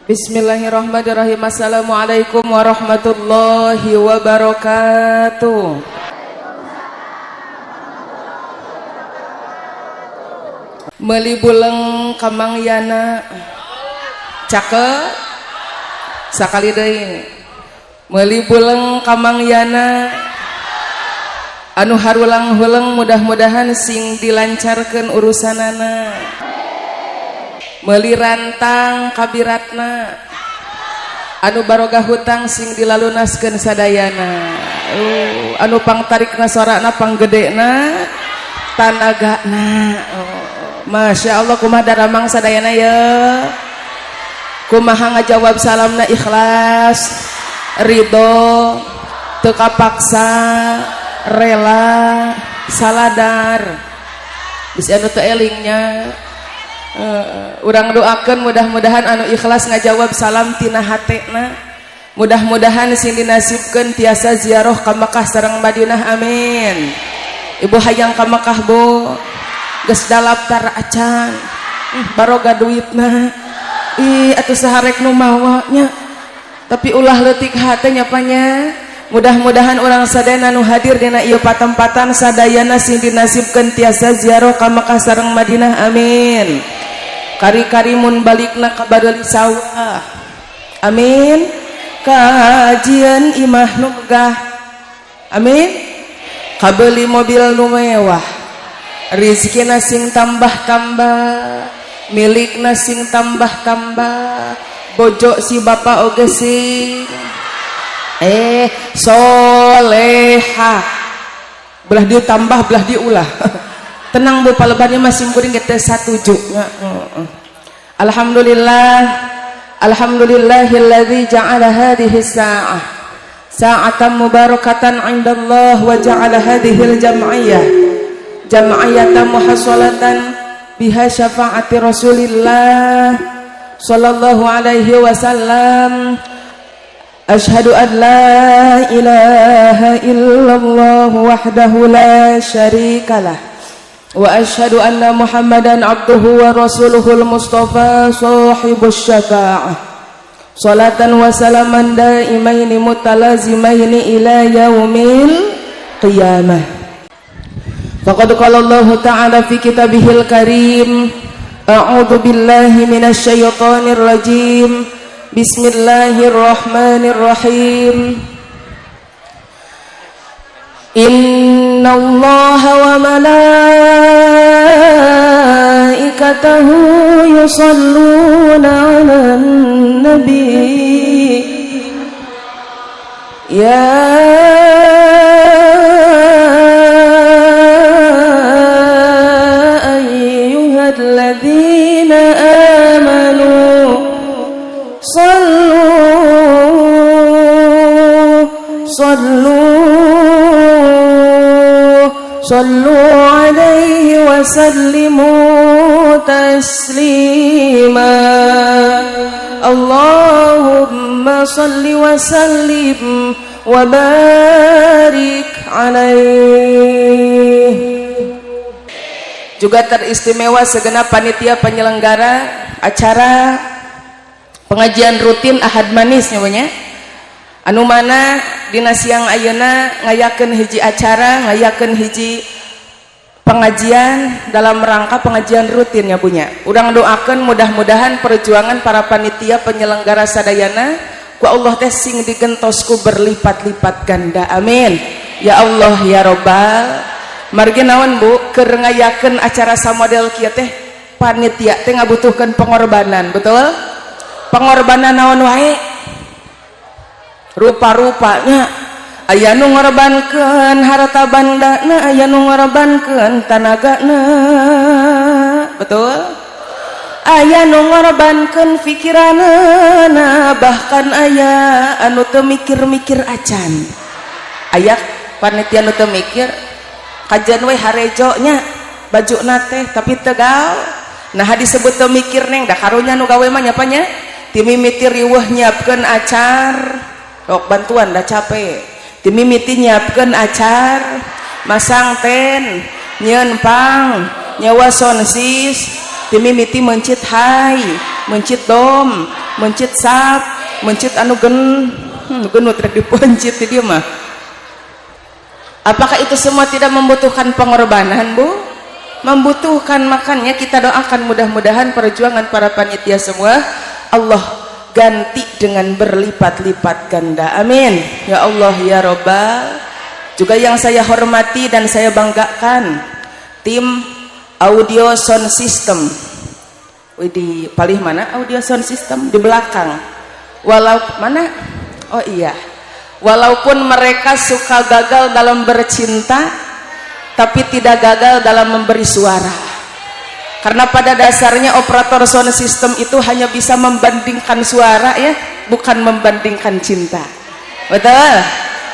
Bismillahirrahmanirrahim. Assalamualaikum warahmatullahi wabarakatuh. Meuli buleng ka Mang Yana. Cakep. Sakali deui. Meuli buleng ka Mang Yana. Anu harulang-huleng mudah-mudahan sing dilancarkeun urusanana. Meuli rantang kabiratna. Anu baroga hutang sing dilalunaskeun sadayana. Anu pangtarikna sorana panggedena tanagana. Masya Allah kumaha daramang sadayana ye. Kumaha ngajawab salamna ikhlas, ridho, teu kapaksa, rela, saladar. Bisi anu teu elingnya. Urang doakeun mudah-mudahan anu ikhlas ngajawab salam tina hatena. Mudah-mudahan sing dinasibkeun tiasa ziarah ka Mekah sareng Madinah, amin. Ibu hayang ka Mekah Bu, geus dalaptar acan, baroga duitna. Ih atuh saharek nu mawa nya. Tapi ulah leutik hate nya panya. Mudah-mudahan urang sadayana nu hadir dina ieu patempatan sadayana sing dinasibkeun tiasa ziarah ka Mekah sareng Madinah, amin. Kari-kari mun balikna ka bareuli sawah, amin. Kajian imah nu megah, amin. Kabeuli mobil nu mewah, rizkina sing tambah-tambah, milikna sing tambah-tambah, bojo si bapak oge sing soleha. Belah dia tambah, belah dia ulah. Tenang Bu, palebannya masih kuring kita satuju. Alhamdulillah, alhamdulillahilladzi ja'ala hadhihi sa'ah sa'atan mubarakatan 'indallah wa ja'ala hadhil jam'iyyah jam'iyatan muhassalatan biha syafa'ati Rasulillah sallallahu alaihi wasallam. Ashhadu an la ilaha illallah wahdahu la syarikalah wa ashhadu anna Muhammadan abduhu wa rasuluhul mustafa sahibus syafa'ah. Salatan wa salaman daimaini mutalazimaini ila yaumil qiyamah. Faqad qala Allah ta'ala fi kitabihil karim, a'udzu billahi minasy syaithanir rajim. Bismillahirrahmanirrahim. Innallaha wa malaikatahu yusholluna 'alan nabi. Ya ayyuhalladzina amanu sallu sallu alaihi wa sallimu taslima. Allahumma salli wa sallim wa barik alaihi. Juga teristimewa segenap panitia penyelenggara acara pengajian rutin Ahad Manis nyamanya. Anu mana dina siang ayeuna ngayakeun hiji acara, ngayakeun hiji pengajian dalam rangka pengajian rutin ya punya. Urang doakeun mudah-mudahan perjuangan para panitia penyelenggara sadayana ku Allah teh sing digentos ku berlipat-lipat ganda, amin. Ya Allah ya Robbal. Margi naon Bu, keur ngayakeun acara samodel kieu teh panitia teh ngabutuhkeun pengorbanan, betul? Pengorbanan naon wae? Rupa-rupanya aya nu ngorbankeun harta bandana, aya nu ngorbankeun tanagana, betul? Aya nu ngorbankeun pikiranana, bahkan aya anu teu mikir-mikir acan. Aya panitia nu teu mikir kajian we harejo nya bajuna teh tapi tegal. Nah disebut teu mikir neng da karunya nu gawe mah nya nya timimiti riweuh nyiapkeun acar. Rok bantuan dah capek. Timimiti nyiapkeun acar, masang ten, nyieun pang, nyewa sonsis, timimiti mencit hai, mencit dom, Mencit sap, mencit anu genut rek dipencit di dieu mah. Apakah itu semua tidak membutuhkan pengorbanan, Bu? Membutuhkan, makanya kita doakan mudah-mudahan perjuangan para panitia semua Allah ganti dengan berlipat-lipat ganda. Amin. Ya Allah ya Robbal. Juga yang saya hormati dan saya banggakan tim audio sound system. Wih, di palih mana audio sound system? Di belakang. Walau mana? Oh iya. Walaupun mereka suka gagal dalam bercinta, tapi tidak gagal dalam memberi suara. Karena pada dasarnya operator sound system itu hanya bisa membandingkan suara ya, bukan membandingkan cinta. Betul?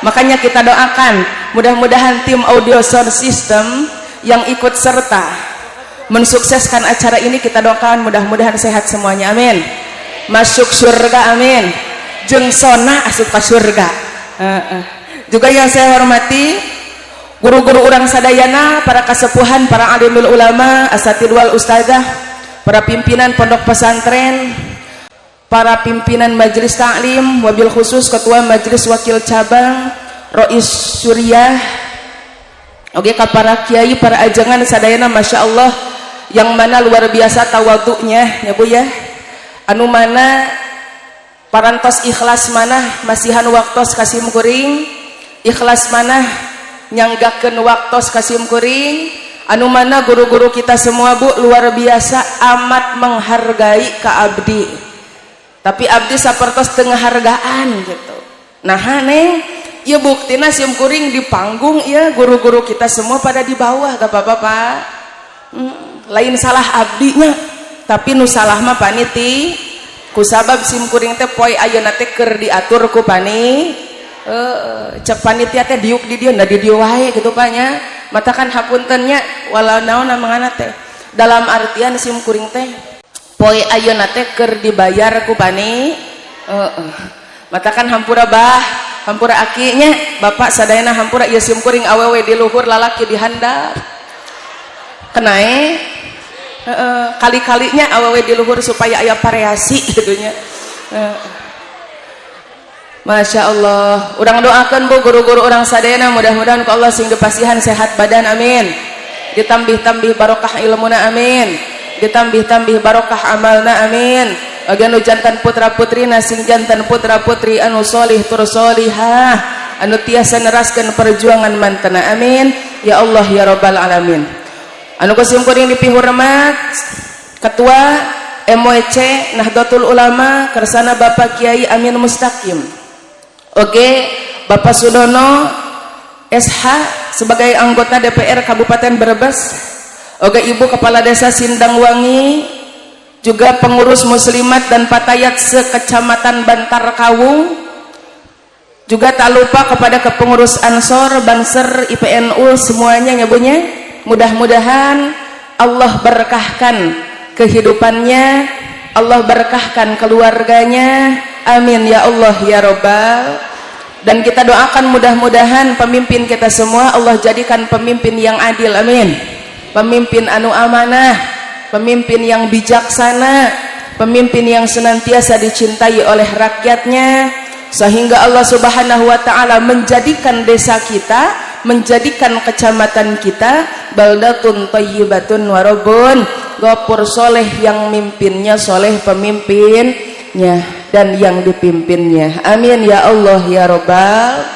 Makanya kita doakan mudah-mudahan tim audio sound system yang ikut serta mensukseskan acara ini, kita doakan mudah-mudahan sehat semuanya, amin. Masuk surga, amin. Jeung sona asup ka surga. Juga yang saya hormati guru-guru urang sadayana, para kasepuhan, para alimul ulama, asatid wal ustazah, para pimpinan pondok pesantren, para pimpinan majelis taklim, wabil khusus ketua majelis wakil cabang Rois Suriah, oke, ka para kiai, para ajengan sadayana, masya Allah, yang mana luar biasa tawaduknya ya Bu ya, anu mana parantos ikhlas mana masihan waktos ka sim kuring, ikhlas mana nyanggakeun waktos ka sim kuring, anu mana guru-guru kita semua Bu luar biasa amat menghargai ka abdi, tapi abdi sapertos teu ngahargaan gitu. Nah neng ya buktina sim kuring di panggung ya, guru-guru kita semua pada di bawah. Gak apa-apa Pak, lain salah abdinya, tapi nu salah mah paniti, kusabab sim kuring teh poe ayeuna teh keur diatur ku pani, cek panitia teh diuk di dieu, nah di dieu wae gitu Pak nya. Matakan hapunten nya, walau naon mangana teh dalam artian sim kuring teh poe ayeuna teh keur dibayar ku pani, matakan hampura bah, hampura aki nya, bapak sadayana hampura ieu sim kuring awewe di luhur, lalaki di handap, kenae kali-kalinya awewe di luhur supaya aya variasi gitu nya. Masya Allah, urang doakan Bu guru-guru urang sadayana mudah-mudahan ku Allah sing dipasihan sehat badan, amin, ditambih-tambih barokah ilmuna, amin, ditambih-tambih barokah amalna, amin. Oge nu jantan putra putrina sing jantan putra putri anu solih tur solihah, anu tiasa neraskeun perjuangan mantena, amin ya Allah ya Rabbal alamin. Anu ku sim kuring dipihormat Ketua MWC Nahdlatul Ulama kersana Bapak Kiai Amin Mustaqim. Oke, Bapak Sudono SH sebagai anggota DPR Kabupaten Brebes. Oke, Ibu Kepala Desa Sindangwangi, juga pengurus muslimat dan patayat sekecamatan Bantar Kawung. Juga tak lupa kepada kepengurus Ansor, Banser, IPNU semuanya ya Bu nya. Mudah-mudahan Allah berkahkan kehidupannya, Allah berkahkan keluarganya. Amin ya Allah ya Robbal. Dan kita doakan mudah-mudahan pemimpin kita semua Allah jadikan pemimpin yang adil, amin. Pemimpin anu amanah, pemimpin yang bijaksana, pemimpin yang senantiasa dicintai oleh rakyatnya, sehingga Allah Subhanahu wa taala menjadikan desa kita, menjadikan kecamatan kita baldatun thayyibatun warabun ghafur, soleh yang mimpinnya, soleh pemimpinnya dan yang dipimpinnya. Amin ya Allah ya Robbal.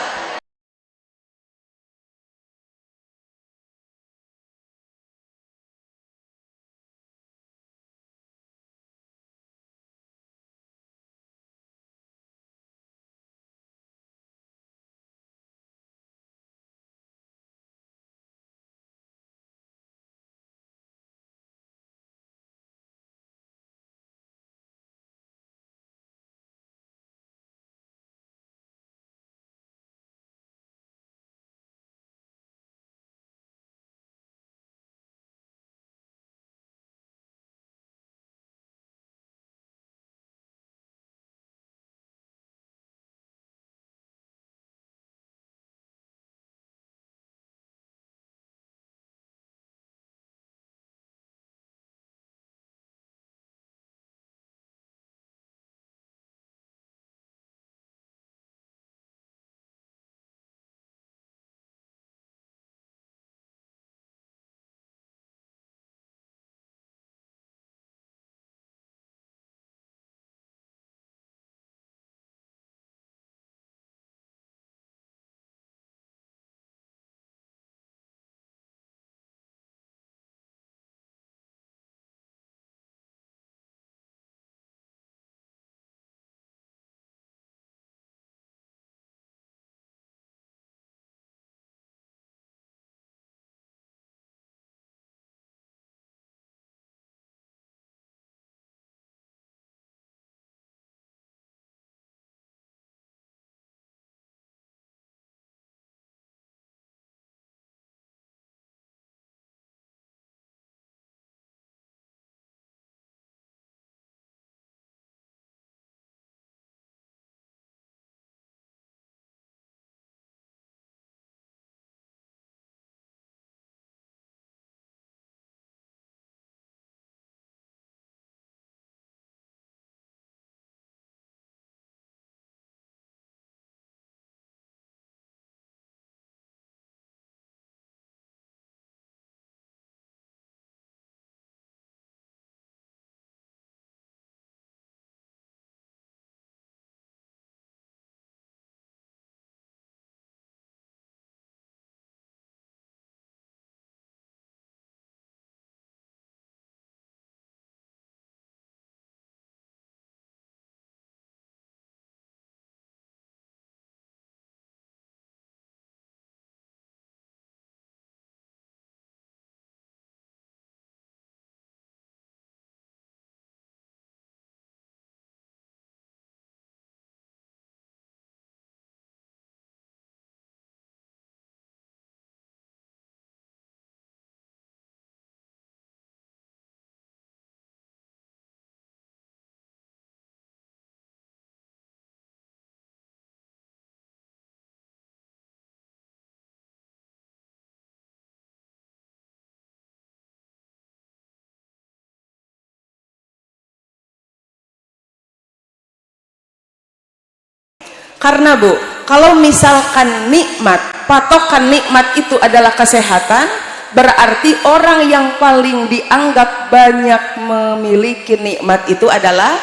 Karena, Bu, kalau misalkan nikmat, patokan nikmat itu adalah kesehatan, berarti orang yang paling dianggap banyak memiliki nikmat itu adalah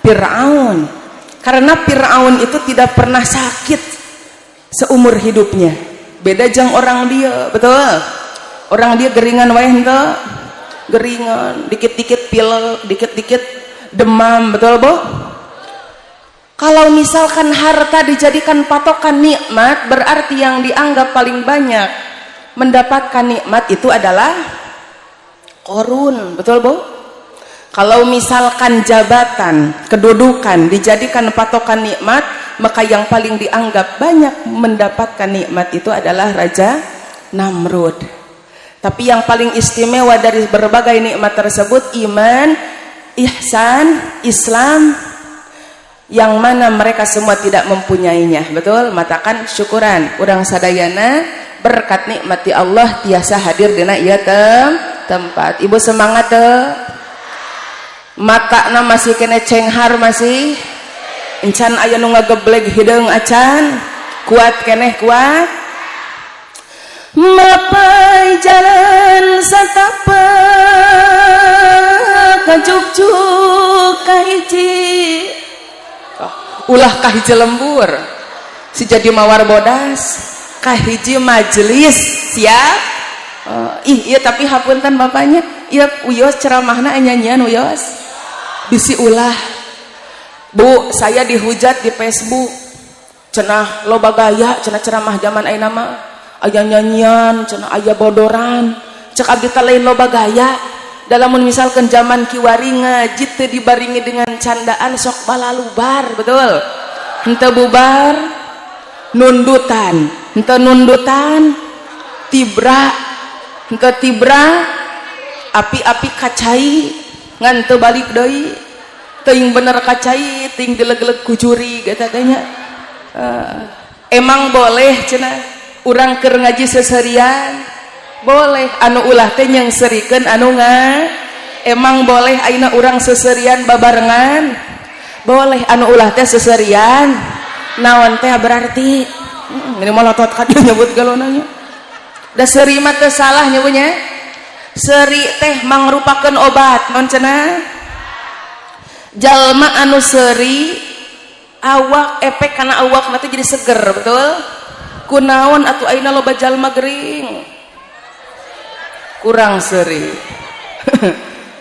Fir'aun. Karena Fir'aun itu tidak pernah sakit seumur hidupnya. Beda jang orang dia, betul? Orang dia geringan wae henteu? Geringan, dikit-dikit pilek, dikit-dikit demam, betul, Bu? Kalau misalkan harta dijadikan patokan nikmat, berarti yang dianggap paling banyak mendapatkan nikmat itu adalah Korun, betul, Bu? Kalau misalkan jabatan, kedudukan dijadikan patokan nikmat, maka yang paling dianggap banyak mendapatkan nikmat itu adalah Raja Namrud. Tapi yang paling istimewa dari berbagai nikmat tersebut iman, ihsan, Islam, yang mana mereka semua tidak mempunyainya, betul? Matakan syukuran urang sadayana berkat nikmat Allah tiasa hadir dina ieu tempat. Ibu semangat teu? Matana masih keneh cenghar, masih encan aya nu ngagebleg hideung acan, kuat keneh, kuat. Mapai jalan satapak kajugjug kahiji, oh, ulah kahiji lembur si jadi mawar bodas, kahiji majelis siap. Oh, ih iya, tapi hapunten bapaknya, iya, wios ceramahna nyanyian, wios bisi ulah. Bu, saya dihujat di Facebook, cenah loba gaya cenah, ceramah zaman ayeuna mah aya nyanyian cenah, aya bodoran. Cek abdi teh lain loba gaya, dalam misalkan zaman kiwari ngaji teu dibaringi dengan candaan sok balalubar, betul? Henteu bubar nundutan, henteu nundutan tibra, henteu tibra api-api kacai ngan teu balik deui, teuing bener kacai ting dileg-leg ku juri gitu tanya. Emang boleh cenah urang keur ngaji seserian? Boleh, anu ulah teh nyengserikeun anu nga. Emang boleh ayeuna urang seserian babarengan? Boleh, anu ulah teh seserian naon teh berarti ini molotot ka dieu nyebut galonanya da. Seuri mah teu salah nyebutnya, seri teh mangrupakeun obat. Naon cenah? Jalma anu seri awak, efek karena awak nanti jadi seger, betul? Kunaon atuh ayeuna loba jalma gering? Kurang seri.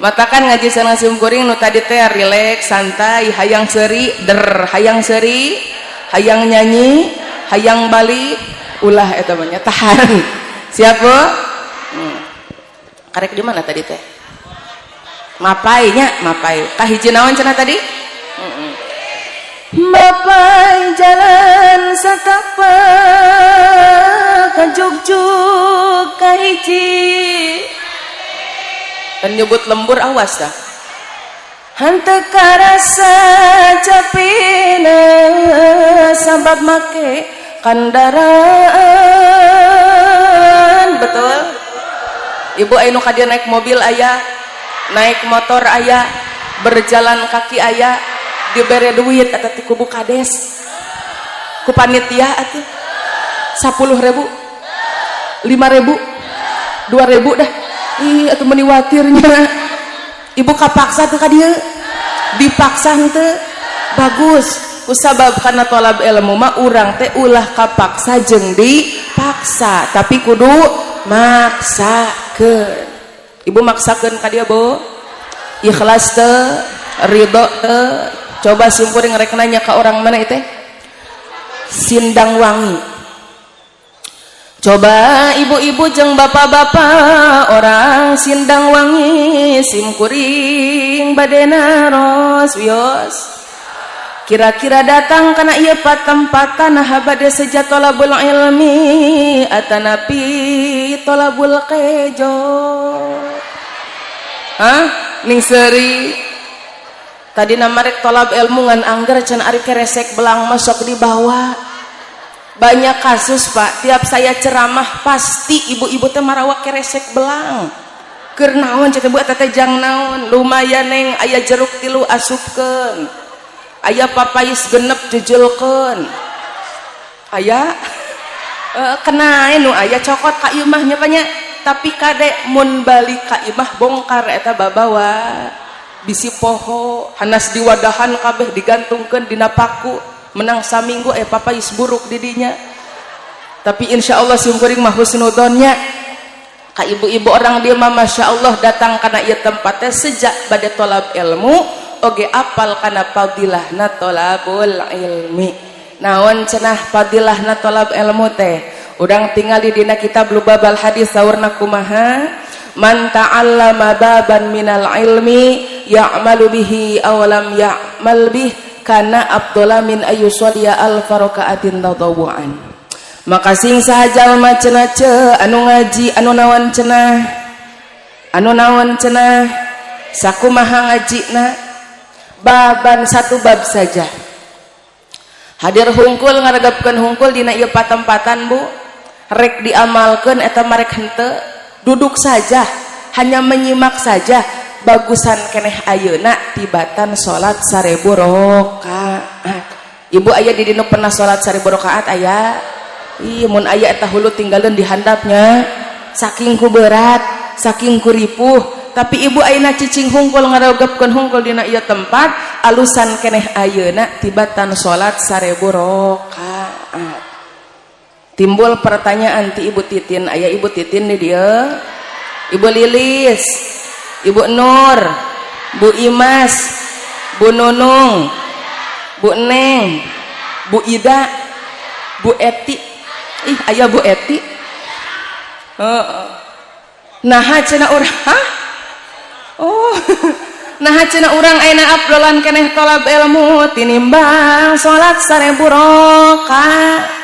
Matakan ngaji sareng simkuring nu tadi teh rileks, santai, hayang seri der, hayang seri, hayang nyanyi, hayang balik, ulah eta mah tahan. Siap, Bu? Karek di mana tadi teh? Mapainya, mapai. Kahiji naon cenah tadi? Mapai jalan satapak kajugjug kahiji dan nyebut lembur, awas dah. Henteu karasa capina sabab make kendaraan, betul? Ibu, anu ka dieu naik mobil aya, naik motor aya, berjalan kaki aya, dibere duit atau ti kubu kades, ku panitia atuh, 10.000, 5.000, 2.000 dah. Ih, atuh meni watirnya. Ibu kapaksa tuh ka dieu? Dipaksa henteu? Bagus. Kusabab karena tolab ilmu mah urang teh ulah kapaksa jeung dipaksa, tapi kudu maksakeun. Ibu maksakeun ka dieu, Bu? Ikhlas teu? Ridho teu? Coba simkuring rek nanya ka orang mana itu? Sindang Wangi. Coba ibu-ibu jeng bapak-bapak orang Sindang Wangi, simkuring bade naros, wios. Kira-kira datang kana ieu patempatan nah bade seja tolabul ilmi atanapi tolabul kejo? Hah? Ning seri tadi nama rek tolab ilmu ngan angger can ari keresek belang masuk dibawa. Banyak kasus, Pak, tiap saya ceramah pasti ibu-ibu teh marawa keresek belang. Keur naon cek Bu eta teh? Jang naon? Lumayan, neng, aya jeruk tilu asupkeun, aya papais 6 jejelkeun. Aya kena nu aya cokot ka imah nya banyak, tapi kade mun balik ka imah bongkar eta babawa bisi poho hanas diwadahan kabeh digantungkeun dina paku menang saminggu papais buruk didinya. Tapi insya Allah simkuring mah husnudonnya ka ibu-ibu orang dia mah masya Allah datang kana ieu tempatnya sejak bade tolab ilmu oge apal kana fadilahna tolabul ilmi. Naon cenah fadilahna tolab ilmu teh? Urang tinggal di dina kitab Lubabal Hadis saurna kumaha? Man ta'allama baban minal ilmi ya'malu bihi aw lam ya'mal bih kana afdhala min ayyusalliya alfa raka'atin tadawwu'an. Maka sing saha jalma cenah ce anu ngaji anu naon cenah, anu naon cenah, sakumaha ngajina baban satu bab saja. Hadir hungkul ngaregapkeun hungkul dina ieu patempatan bu, rek diamalkeun eta marek henteu, duduk saja hanya menyimak saja bagusan keneh ayeuna tibatan salat 1000 rakaat. Ibu aya di dinu pernah salat 1000 rakaat aya? Ih mun aya eta hulu tinggalin di handapnya, saking ku berat, saking ku ripuh. Tapi ibu ayeuna cicing hungkul ngaregapkeun hungkul dina ieu tempat alusan keneh ayeuna tibatan salat 1000 rakaat. Timbul pertanyaan ti Ibu Titin, aya Ibu Titin di dieu, Ibu Lilis, Ibu Nur, Bu Imas, Bu Nunung, Bu Neng, Bu Ida, Bu Eti. Ih aya Bu Eti. Nah cenah urang, hah? Oh. Nah cenah urang ayeuna afdolan keneh tolab ilmu tinimbang salat 1000 rakaat.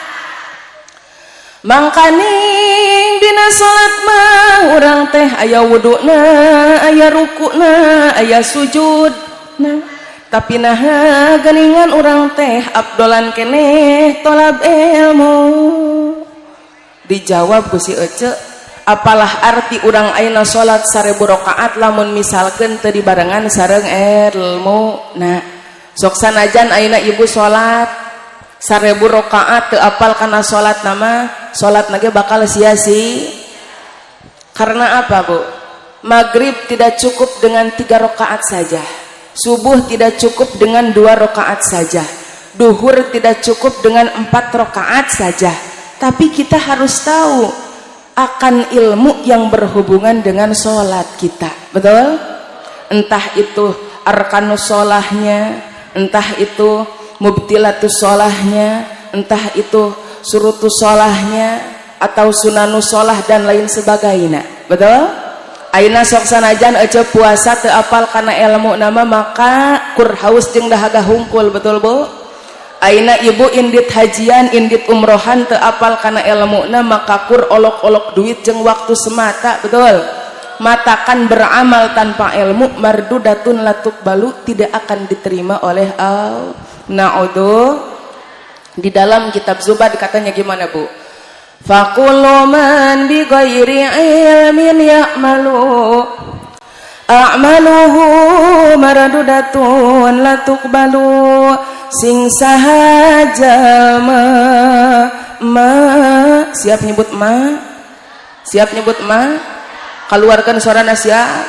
Mangkaning dina salat mah urang teh aya wuduna, aya rukuna, aya sujudna. Tapi naha geuningan urang teh afdolan keneh tolab ilmu. Dijawab ku si Ece, apalah arti urang ayeuna salat 1000 rakaat lamun misalkeun teu dibarengan sareng ilmu. Nah, sok sanajan ayeuna ibu salat 1000 rakaat teu apal kana salat nama, salat nage bakal sia-sia. Karena apa, Bu? Maghrib tidak cukup dengan 3 rakaat saja. Subuh tidak cukup dengan 2 rakaat saja. Duhur tidak cukup dengan 4 rakaat saja. Tapi kita harus tahu akan ilmu yang berhubungan dengan sholat kita, betul? Entah itu arkanus sholahnya, entah itu mubtilatus sholahnya, entah itu surutus sholahnya, atau sunanus sholah dan lain sebagainya, betul? Ayeuna sok sanajan ece puasa teu apal kana ilmu nama maka kur haus jeung dahaga hungkul, betul Bu? Ayeuna ibu indit hajian, indit umrohan teu apal kana ilmuna maka kur olok-olok duit jeung waktu semata, betul? Matakan beramal tanpa ilmu mardudatun latuk balu, tidak akan diterima oleh Allah. Na'udzu. Di dalam kitab Zubad katanya gimana Bu? Faqullu man bi ghairi ilmin ya'malu a'maluhu mardudatun latuqbalu. Sing saha jalma ma, siap nyebut ma, siap nyebut ma, keluarkan suara siap.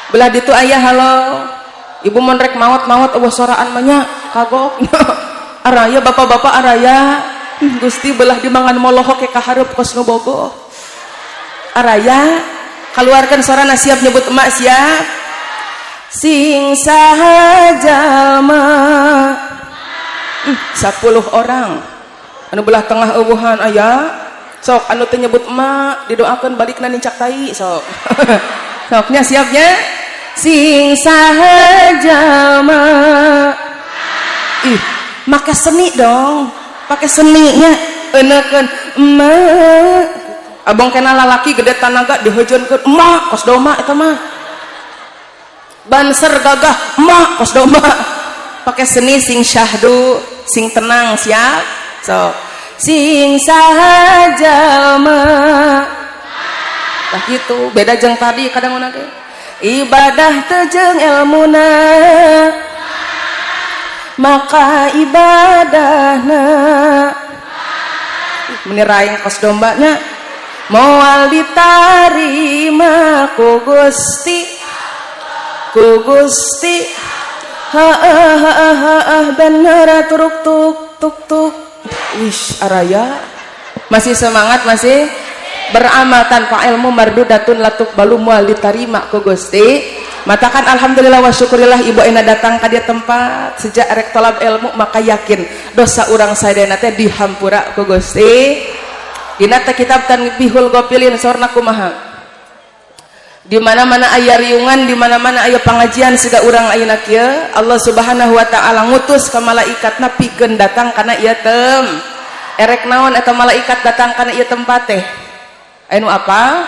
Belah ditu ayah halo ibu mun rek maot-maot eueuh soraan mah nya kagok. Araya bapak-bapak araya Gusti belah dimangan molohok ke kahareup kos nu bogoh. Araya keluarkan suara siap nyebut emak, siap. Sing saha jalma 10 orang anu belah tengah eueuhan aya sok anu teu nyebut emak didoakeun balikna nincak tai sok. Soknya siapnya sing saha jalma. Ih make seni dong, pakai seninya eunekeun emak. Abang kena lalaki gede tanaga dihojonkeun emak kos doma eta mah. Banser gagah emak kos doma. Pakai seni sing syahdu, sing tenang, siap? So, sing saha jalma. Tah kitu, beda jeung tadi kadang mana teh. Ibadah teu jeung elmuna maka ibadahna. Meni raing kos dombanya. Moal ditarima ku Gusti, ku Gusti. Ha ha ha ha, bener turuk tuk tuk tuk. Wish araya. Masih semangat, masih beramal tanpa ilmu mardudatun latuk balu, moal ditarima ku Gusti. Matakan alhamdulillah wa syukurillah ibu ena datang ka dia tempat sejak rek tolab ilmu, maka yakin dosa urang sadayana teh dihampura ku Gusti. Dina teh kitab Tanbihul Ghafilin sorna kumaha? Di mana-mana aya riungan, di mana-mana aya pengajian siga urang ayeuna kieu, Allah Subhanahu wa taala ngutus ka malaikatna pikeun datang kana ieu tem. Erek naon eta malaikat datang kana ieu tempat teh? Anu apa?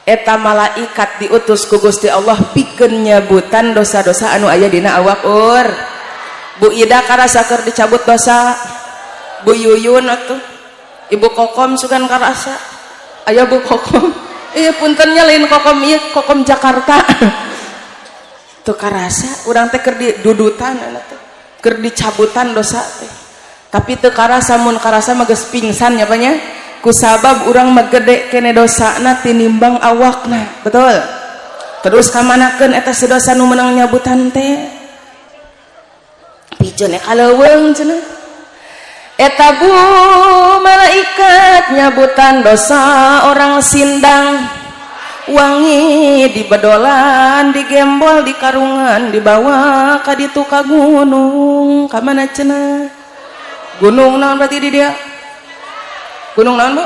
Eta malaikat diutus ku Gusti Allah pikeun nyebutan dosa-dosa anu aya dina awak ur. Bu Ida karasa keur dicabut dosa. Bu Yuyun atuh. Ibu Kokom sugan karasa. Aya Bu Kokom. Iya, puntennya lain Kokom ieu, Kokom Jakarta. Tuh karasa urang teh keur didudutan teh. Keur dicabutan dosa teh. Tapi teu karasa, mun karasa mah geus pingsan nya nya. Kusabab urang mah gede kene dosana tinimbang awakna, betul? Terus kamanakeun eta si dosa nu meunang nyabutan teh? Pijeun ka leuweung cenah. Eta bu malaikat nyabutan dosa orang Sindang Wangi, di bedolan, di gembol, di karungan, dibawa ka ditu ka gunung. Ka mana cenah? Gunung naon berarti di dia? Gunung naon, Bu?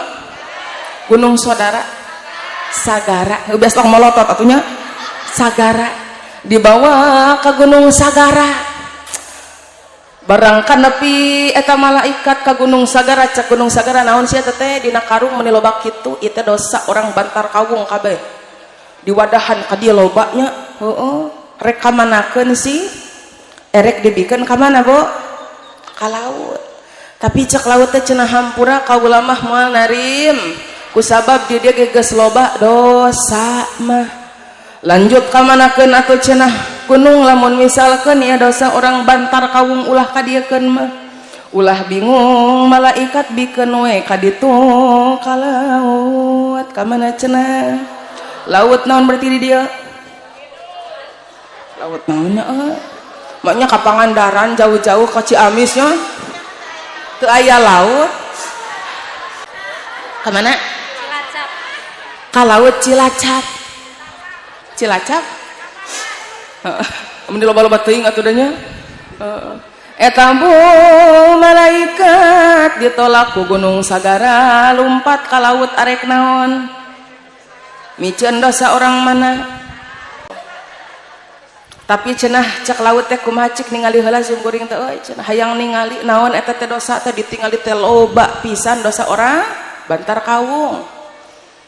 Gunung Saudara Sagara. Biasa molotot atunya. Sagara. Dibawa ke Gunung Sagara. Barang kan nepi eta malaikat ka Gunung Sagara, cek Gunung Sagara, naon sia teh dina karung meni loba kitu? Itu dosa orang Bantar Kawung kabeh diwadahan ka dieu lobanya. Heeh, rek ka manakeun sih? Erek dibikeun ka mana, Bu? Ka laut. Tapi cek laut teh cenah, hampura, kaula mah moal narim kusabab di dia geus loba dosa mah. Lanjut ka manakeun atuh cenah gunung, lamun misalkan ya dosa orang Bantar Kawung ulah kadiekeun mah? Ulah bingung, malaikat bikeun we ka ditu ka laut. Ka mana cenah? Laut naon berarti di dia? Laut naon nya? Maknya ka Pangandaran jauh-jauh ke Ciamisnya teu aya laut. Ka mana? Cilacap. Ka laut Cilacap. Cilacap. Heeh, mun loba-loba teuing atuh da nya. Heeh. Eta bu malaikat ditolak ku Gunung Sagara, lumpat ka laut arek naon? Miceun dosa orang mana? Tapi cenah cek laut teh kumaha, cik ningali heula sim kuring teh euy cenah, hayang ningali naon eta teh dosa teh. Ditingali teh loba pisan dosa orang Bantar Kawung.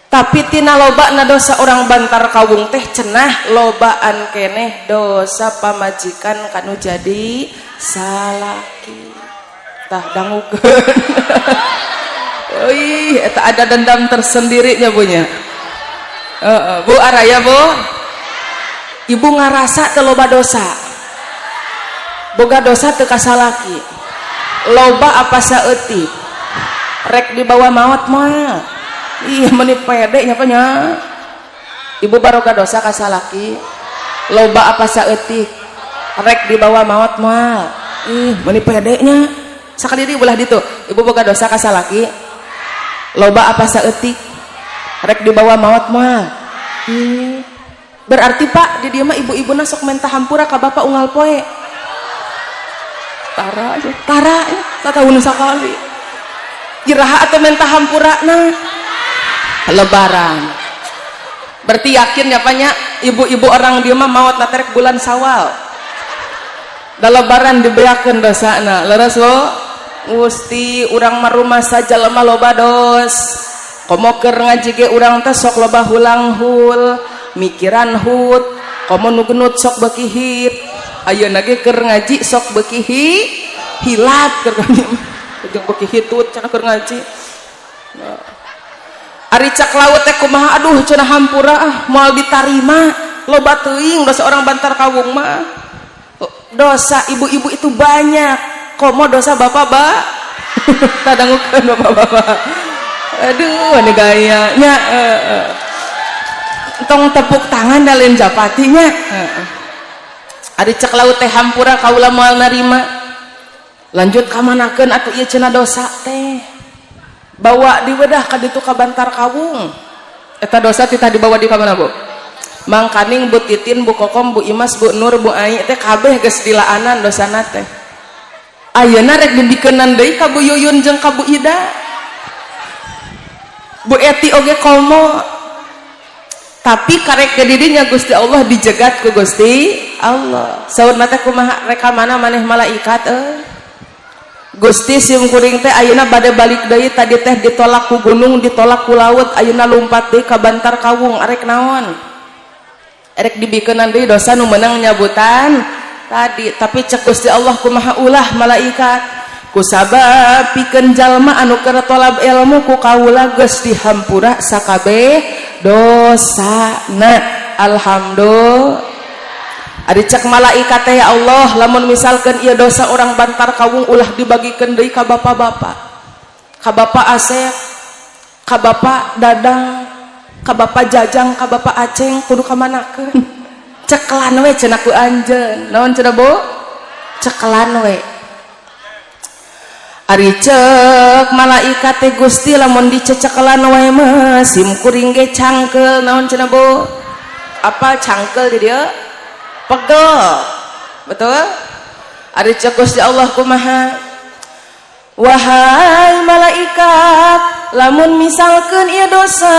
Tapi tina loba na dosa orang Bantar Kawung teh cenah lobaan keneh dosa pamajikan kanu jadi salaki. Tah, dangukeun. Ih, eta ada dendam tersendiri nya punya. Bu Araya, Bu, ibu ngarasa teu loba dosa? Boga dosa teu ka salaki? Loba apa saeutik? Rek dibawa maot mah? Ih, meni pede nya nya. Ibu baroga dosa ka salaki? Loba apa saeutik? Rek dibawa maot mah? Ih, meni pede nya. Sakali deui, belah ditu. Ibu boga dosa ka salaki? Loba apa saeutik? Rek dibawa maot mah? Ih, berarti Pak, di dieu mah ibu-ibu sok menta hampura ka bapak unggal poe? Tara aja, tara ya, satahun sakali. Iraha atau menta hampura na? Lebaran. Berarti yakin ya banyak ibu-ibu orang dieu mah maot naterek bulan Sawal. Da lebaran dibeakeun dosana. Leres lo? Gusti, urang mah rumah saja lemah loba dos. Komo keur ngaji ge urang teh sok loba hulang hul, mikiran hut, komo nu genut sok beuki hit. Ayeuna ge keur ngaji sok beuki hilap keur ngaji. Jeung beuki hitut cenah keur ngaji. Nah. Ari cak laut teh kumaha, aduh cenah, hampura ah, moal ditarima, loba teuing dosa orang Bantar Kawung mah. Dosa ibu-ibu itu banyak, komo dosa bapak ba Tah, dangukeun, Bapak-bapak. Aduh, ini gayanya. Tong tepuk tangan da lain japatinya. Ari cek laut teh hampura, kaula moal narima. Lanjut kamanakeun atuh ieu cenah dosa teh? Bawa diwedah ka ditu, ka Bantar Kawung. Eta dosa titah dibawa di ka mana, Bu? Mangkaning Bu Titin, Bu Kokom, Bu Imas, Bu Nur, Bu Ai teh kabeh geus dilaanan dosana teh. Ayeuna rek dibikeunan deui ka Bu Yuyun jeung ka Bu Ida, Bu Eti oge komo. Tapi karek ke didinya Gusti Allah, dijegat ku Gusti Allah. Saurna teh kumaha, rek ka mana maneh malaikat euy? Gusti, sim kuring teh ayeuna bade balik deui. Tadi teh ditolak ku gunung, ditolak ku laut, ayeuna lumpat deui ka Bantar Kawung, arek naon? Erek dibikeunan deui dosa nu meunang nyabutan tadi. Tapi cek Gusti Allah kumaha? Ulah, malaikat, kusabab pikeun jalma anu keur tolab ilmu, ku kaula geus dihampura sakabeh dosana. Alhamdulillah. Ari cek malaikat teh, ya Allah, lamun misalkan ieu dosa orang Bantar Kawung ulah dibagikeun deui ka bapak-bapak, ka Bapak Asep, ka Bapak Dadang, ka Bapak Jajang, ka Bapak Aceng, kudu kamanakeun? Cekelan we cenah ku anjeun. Naon cenah, Bu? Cekelan we. Ari cek malaikat teh, Gusti, lamun dicecekelan wae mah sim kuring ge cangkeul. Naon cenah, Bu? Apa cangkeul di dieu? Pegel, betul. Ari cek Gusti Allah kumaha? Wahai malaikat, lamun misalkan ieu dosa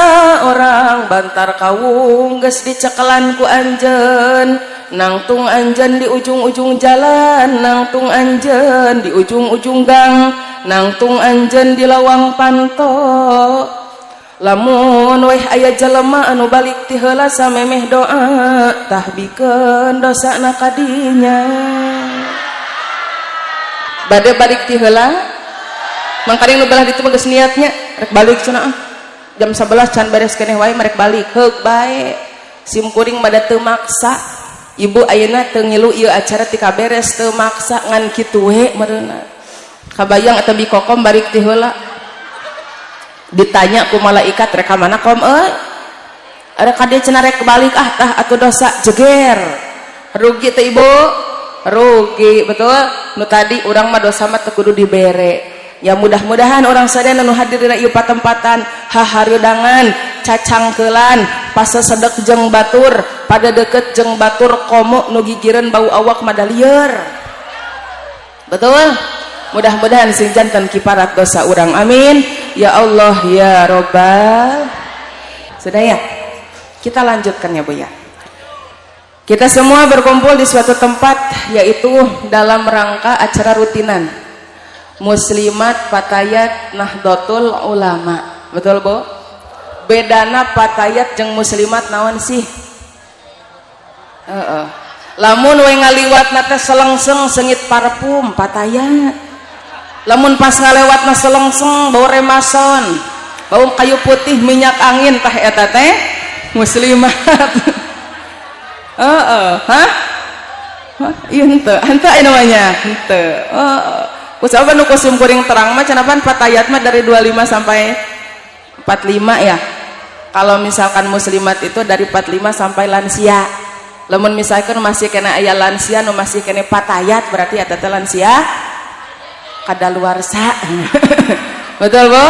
orang Bantar Kawung geus dicekelan ku anjeun, nangtung anjeun di ujung-ujung jalan, nangtung anjeun di ujung-ujung gang, nangtung anjeun di lawang panto, lamun weh aya jelema anu balik ti heula samemeh doa, tah bikeun dosana kadinya. Bade balik ti heula? Mangkaning nu belah ditu mah geus niatnya rek balik cenah, ah jam 11 can beres keneh wae, merek balik. Heuk bae, sim kuring mah da teu maksa. Ibu ayeuna teu ngilu ieu acara tika beres, teu maksa, ngan kitu we meureunna. Kabayang atau bikokom balik ti heula, ditanya ku malaikat, rek mana kom euy? Ada kade cenah rek balik. Ah, tah atuh dosa jeger. Rugi teh, Ibu? Rugi, betul. Nu tadi urang mah dosa mah teu kudu dibere ya. Mudah-mudahan orang sadaya nu hadir dina ieu patempatan hahareudangan, cacangkeulan, pasesedek jeung batur, pada deket jeung batur, komo nu gigireun bau awak madalieur, betul. Mudah-mudahan sing janten kiparat dosa urang. Amin ya Allah ya robbal. Sudah ya, kita lanjutkan ya, Bu, ya. Kita semua berkumpul di suatu tempat, yaitu dalam rangka acara rutinan Muslimat Fatayat Nahdlatul Ulama, betul, Bu? Bedana Fatayat jeung Muslimat naon sih? Lamun we ngaliwat teh selengseng sengit parfum, Fatayat. Lamun pas ngalewat na selengseng bau remason, bau kayu putih, minyak angin, tah eta teh Muslimat. Heeh. Hah? Hah? Iya henteu, henteu namanya. Henteu. Heeh. Ku nu sim kuring terang mah cenah pan Fatayat mah dari 25 sampai 45 ya. Kalau misalkan Muslimat itu dari 45 sampai lansia. Lamun misalkan masih kena aya lansia nu masih kena Fatayat, berarti eta teh lansia kadaluarsa. Betul, Bu?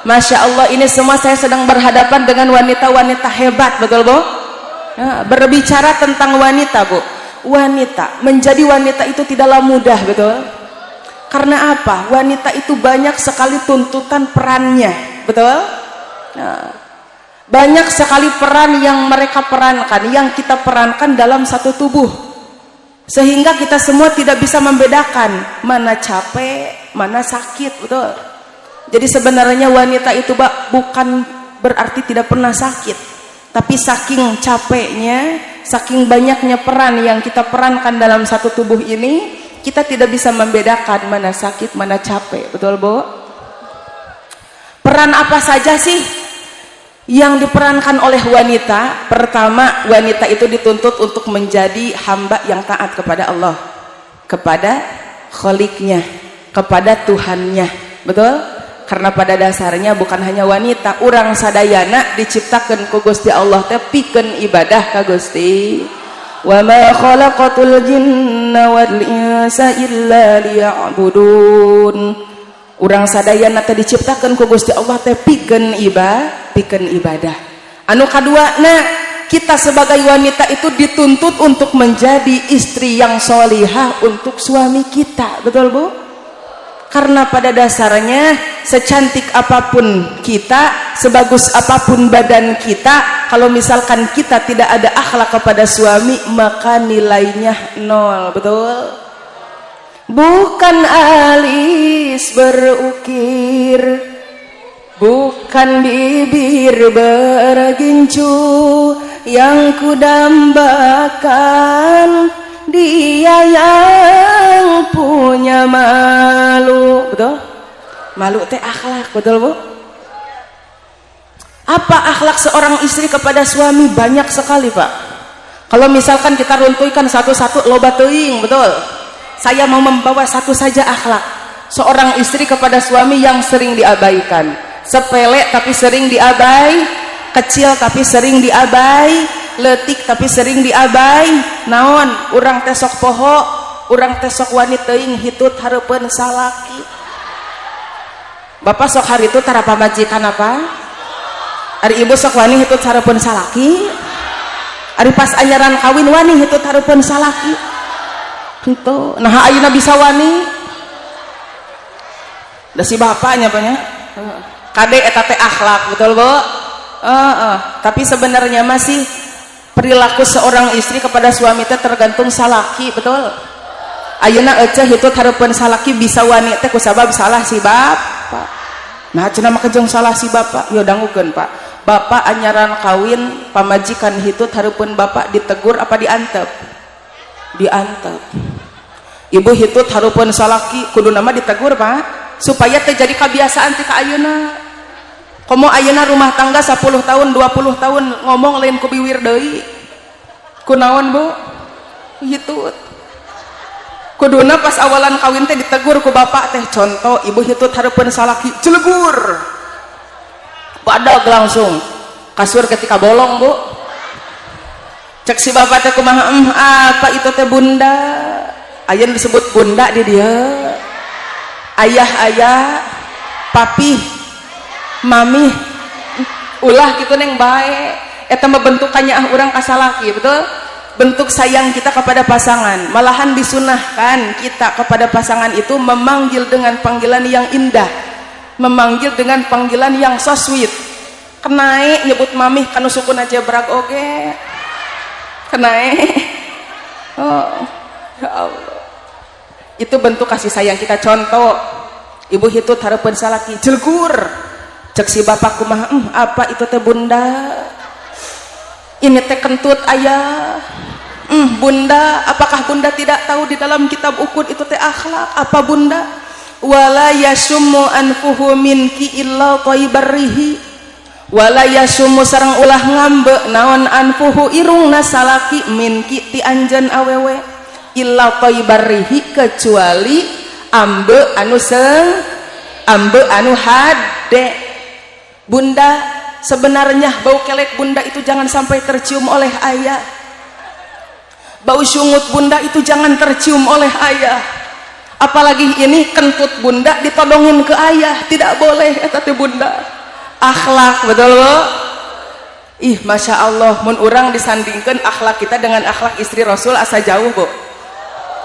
Masya Allah, ini semua saya sedang berhadapan dengan wanita-wanita hebat, betul, Bu? Ya, berbicara tentang wanita, Bu. Wanita, menjadi wanita itu tidaklah mudah, betul? Karena apa? Wanita itu banyak sekali tuntutan perannya, betul? Nah, banyak sekali peran yang mereka perankan, yang kita perankan dalam satu tubuh. Sehingga kita semua tidak bisa membedakan mana capek, mana sakit, betul? Jadi sebenarnya wanita itu, Pak, bukan berarti tidak pernah sakit, tapi saking capeknya, saking banyaknya peran yang kita perankan dalam satu tubuh ini, kita tidak bisa membedakan mana sakit, mana capek. Betul, Bu? Peran apa saja sih yang diperankan oleh wanita? Pertama, wanita itu dituntut untuk menjadi hamba yang taat kepada Allah, kepada kholiknya. Kepada Tuhannya. Betul? Karena pada dasarnya bukan hanya wanita, urang sadayana diciptakan ku Gusti Allah teh pikeun ibadah ka Gusti. Wa ma khalaqatul jinna wal insa illa liya'budun. Urang sadayana teh diciptakan ku Gusti Allah teh pikeun ibadah, pikeun ibadah. Anu kadua, nah, kita sebagai wanita itu dituntut untuk menjadi istri yang solihah untuk suami kita. Betul, Bu? Karena pada dasarnya secantik apapun kita, sebagus apapun badan kita, kalau misalkan kita tidak ada akhlak kepada suami, maka nilainya nol. Betul? Bukan alis berukir, bukan bibir bergincu yang kudambakan, dia yang punya malu. Betul? Malu teh akhlak, betul, Bu? Apa akhlak seorang istri kepada suami? Banyak sekali, Pak. Kalau misalkan kita runtuhkan satu-satu, loba teuing, betul? Saya mau membawa satu saja, akhlak seorang istri kepada suami yang sering diabaikan. Sepele tapi sering diabai, kecil tapi sering diabai, leutik tapi sering diabai. Naon? Urang teh sok poho, urang teh sok wani teuing hitut hareupeun salaki. Bapak sok hari itu tara pamajikan apa? Ari ibu sok wani hitut hareupeun salaki? Ari pas anyaran kawin wani hitut hareupeun salaki? Henteu. Nah, ayeuna bisa wani da si bapaknya banyak. Kade, eta teh akhlak, betul, Bu? Tapi sebenarnya masih perilaku seorang istri kepada suami teh tergantung salaki, betul? Ayeuna eceh hitut hareupeun salaki bisa wani teh kusabab salah si bapak. Nah, cenah mah kejeng salah si bapak. Yo, dangukeun, Pak. Bapak anyaran kawin, pamajikan hitut hareupeun bapak, ditegur apa diantep? Diantep. Ibu hitut hareupeun salaki, kudu nama ditegur, Pak, supaya terjadi kebiasaan ti ka ayeuna. Komo ayeuna rumah tangga 10 tahun, 20 tahun, ngomong lain ku biwir deui. Kunaon, Bu? Hitut. Kuduna pas awalan kawin teh ditegur ku bapak teh. Contoh, ibu hitut hareupeun salaki, jelegur, badag langsung kasur ketika bolong, Bu. Cek si bapak teh kumaha? Apa itu teh, Bunda? Aya disebut bunda di dia, ayah, ayah, papi, mami, ulah gitu, neng. Bae eta mah bentukannya ah urang ka salaki, betul? Bentuk sayang kita kepada pasangan. Malahan disunahkan kita kepada pasangan itu memanggil dengan panggilan yang indah, memanggil dengan panggilan yang so sweet. Kenae nyebut mamih kanu sukuna jebrag oge kenae. Oh ya Allah, itu bentuk kasih sayang kita. Contoh, ibu hitut hareupeun salaki, jelgur. Cek si bapak kumaha? Apa itu teh, Bunda? Ini teh kentut ayah. Bunda, apakah Bunda tidak tahu di dalam kitab uqud itu teh akhlak? Apa, Bunda? Wala yasummu anfuhu minki illa thayyibarrihi. Wala yasummu, sareng ulah ngambe naon, anfuhu, irungna salaki, minki, ti anjeun awewe, illa thayyibarrihi, kecuali ambe anu seng, ambe anu hade. Bunda, sebenarnya bau kelek Bunda itu jangan sampai tercium oleh ayah. Bau sungut Bunda itu jangan tercium oleh ayah. Apalagi ini kentut Bunda ditodongin ke ayah, tidak boleh eta teh, Bunda. Akhlak, betul, Bu? Ih, masya Allah, mun urang disandingkan akhlak kita dengan akhlak istri Rasul, asa jauh, Bu,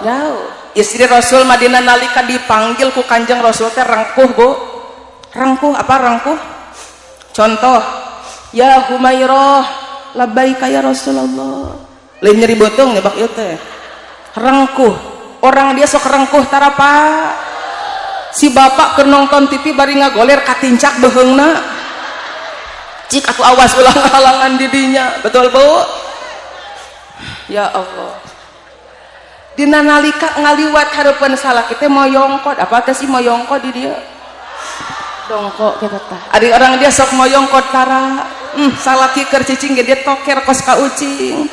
jauh. Istri Rasul Madinah nalika dipanggil ku Kanjeng Rasul teh rengkuh, Bu. Rengkuh apa rengkuh? Contoh, ya Humairah, labbaika ya Rasulullah. Lain nyeri beuteung nyebak ieu teh. Rengkuh. Orang dia sok rengkuh tara, Pak? Si bapak keur nonton TV bari ngagoler, katincak beheungna. Cik atuh, awas ulah halangan didinya. Betul, Bu? Ya Allah. Dina nalika ngaliwat hareupeun salaki teh moyongkot. Apa teh sih moyongkot di dia? Dongkok kita tah. Ari orang dia sok moyongkot tara? Salaki keur cicing ge dia toker kos ka ucing.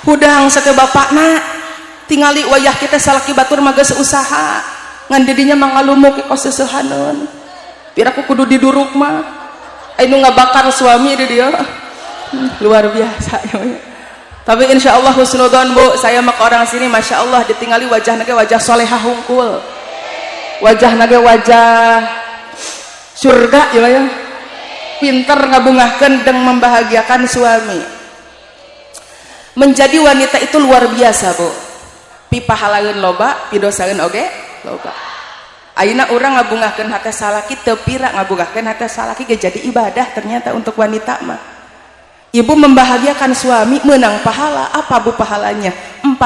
Hudang sate bapakna tingali wayah kita salaki batur mah geus usaha. Ngan didinya mah ngalumuk kos seuseuhaneun. Piraku kudu diduruk mah. Anu ngabakar suami di dia. Luar biasa ya. Tapi insya Allah husnudon, Bu, saya mah orang sini masya Allah ditinggali wajah nage wajah solehah hungkul, wajah nage wajah surga ya, ya. Pinter ngabungahkan dan membahagiakan suami. Menjadi wanita itu luar biasa, Bu. Pipahalaeun loba, pidosaeun oge loba. Ayeuna urang ngabungahkeun hate salaki teu pira, ngabungahkeun hate salaki ge jadi ibadah ternyata untuk wanita mah. Ibu membahagiakan suami menang pahala. Apa, Bu, pahalanya? 40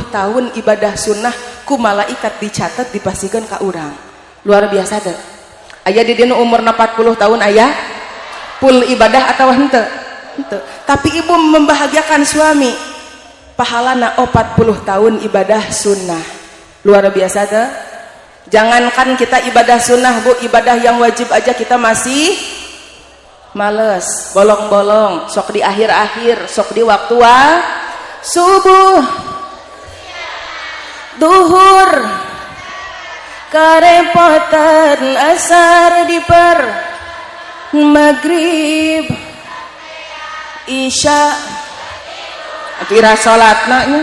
tahun ibadah sunnah ku malaikat dicatat, dipastikan ka urang. Luar biasa teh. Aya di dieu umur 40 tahun, aya full ibadah atau henteu? Henteu. Tapi ibu membahagiakan suami, pahalana 40 tahun ibadah sunnah. Luar biasa teh. Jangankan kita ibadah sunnah, Bu, ibadah yang wajib aja kita masih males, bolong-bolong, sok di akhir-akhir, sok di waktu subuh, duhur, karepotan asar diper, maghrib, isya, atuh salatna nya.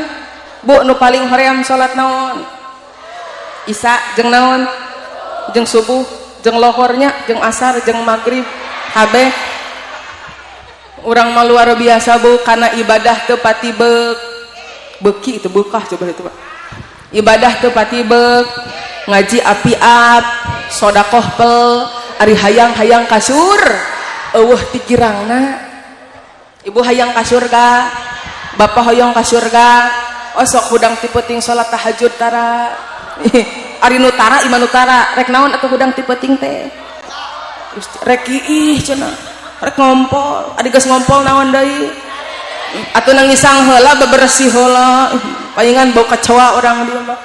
Bu, nu paling hoream salat naon? Isya jeung naon? Jeung subuh, jeung lohornya, jeung asar, jeung maghrib, kabeh. Urang mah luar biasa, Bu, karena ibadah teu pati beuk beuki itu bekah coba itu, Pak. Ibadah teu pati beuk, ngaji api-ap, sodakoh pel, ari hayang-hayang kasur eueuh tikirangna. Ibu hayang ka surga, bapak hoyong ka surga, oh sok hudang ti peuting salat tahajud tara. Ari nu tara iman nu tara, rek naon atuh hudang ti peuting teh? Rek ih cenah, rek ngompol. Ari geus ngompol naon deui? Atuh nangisang heula, bebersih heula, palingan bau kecoa orang dia mah.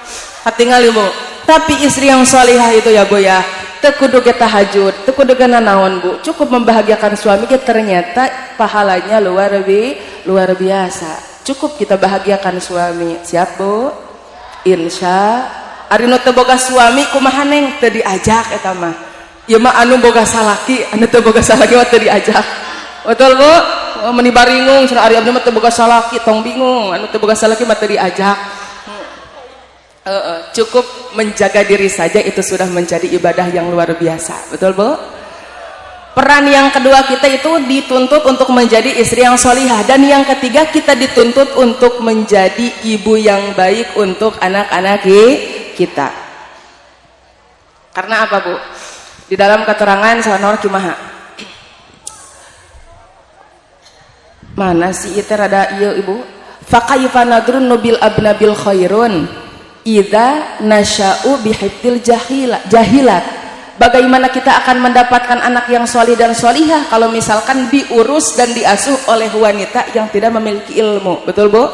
Katingal, Ibu. Tapi istri yang solihah itu ya, Bu, ya, teu kudu ge tahajud, teu kudu ge naon, Bu, cukup membahagiakan suami ge ternyata pahalanya luar biasa. Cukup kita bahagiakan suami. Siap, Bu? Insya. Ari nu teu boga suami kumaha, Neng? Teu diajak eta mah. Ieu mah anu boga salaki, anu teu boga salaki mah teu diajak. Betul, Bu? Oh, meni baringung cenah, ari abdi mah teu boga salaki, tong bingung, anu teu boga salaki mah teu diajak. Cukup menjaga diri saja itu sudah menjadi ibadah yang luar biasa. Betul, Bu? Peran yang kedua, kita itu dituntut untuk menjadi istri yang solihah, dan yang ketiga kita dituntut untuk menjadi ibu yang baik untuk anak-anak kita. Karena apa, Bu? Di dalam keterangan sanor kumaha? Mana sih itu rada iya, Ibu? Fakaifa nadrun bil abnabil khairun idza nasya'u bihibdil jahilat. Bagaimana kita akan mendapatkan anak yang solih dan solihah kalau misalkan diurus dan diasuh oleh wanita yang tidak memiliki ilmu? Betul, Bu?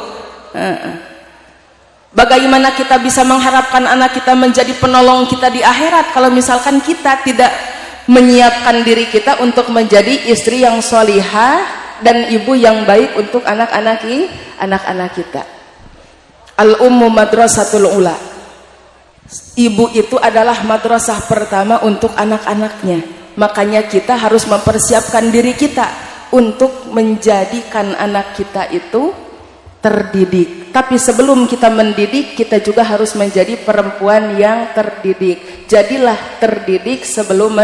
Bagaimana kita bisa mengharapkan anak kita menjadi penolong kita di akhirat kalau misalkan kita tidak menyiapkan diri kita untuk menjadi istri yang solihah dan ibu yang baik untuk anak-anak kita? Al-ummu madrasatul ula. Ibu itu adalah madrasah pertama untuk anak-anaknya. Makanya kita harus mempersiapkan diri kita untuk menjadikan anak kita itu terdidik. Tapi sebelum kita mendidik, kita juga harus menjadi perempuan yang terdidik. Jadilah terdidik sebelum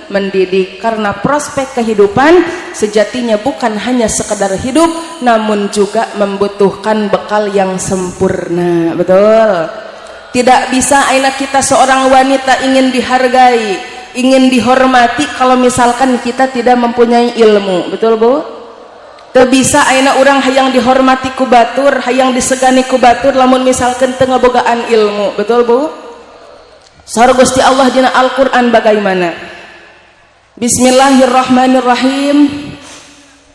mendidik. Karena prospek kehidupan sejatinya bukan hanya sekedar hidup, namun juga membutuhkan bekal yang sempurna. Betul? Tidak bisa anak kita seorang wanita ingin dihargai, ingin dihormati kalau misalkan kita tidak mempunyai ilmu. Betul, Bu? Teu bisa ayeuna urang hayang dihormati ku batur, hayang disegani ku batur lamun misalkan teu ngabogaan ilmu. Betul, Bu? Saur Gusti Allah dina Al-Qur'an bagaimana? Bismillahirrahmanirrahim.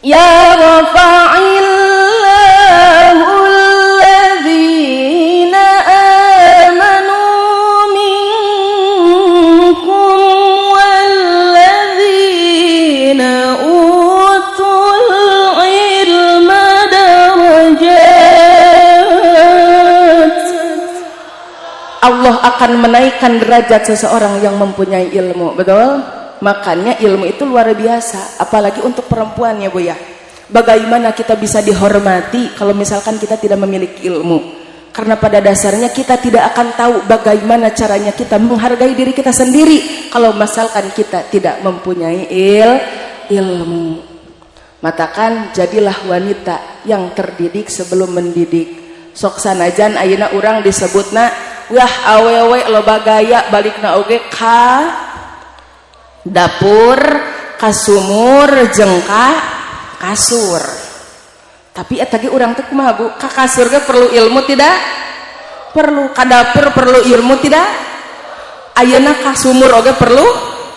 Ya rafa'illahu alladzina amanu minkum walladzina utul ilma darajat. Allah akan menaikkan derajat seseorang yang mempunyai ilmu, betul? Makanya ilmu itu luar biasa, apalagi untuk perempuan ya, Bu, ya. Bagaimana kita bisa dihormati kalau misalkan kita tidak memiliki ilmu? Karena pada dasarnya kita tidak akan tahu bagaimana caranya kita menghargai diri kita sendiri kalau misalkan kita tidak mempunyai ilmu. Matakan jadilah wanita yang terdidik sebelum mendidik. Sok sanajan ayeuna urang disebutna, wah, awewe loba gaya, balikna oge ka dapur, ka sumur, jeung ka kasur. Tapi eta ge urang teh kumaha, Bu? Ka kasur ge perlu ilmu tidak? Perlu. Ka dapur perlu ilmu tidak? Ayeuna ka sumur oge perlu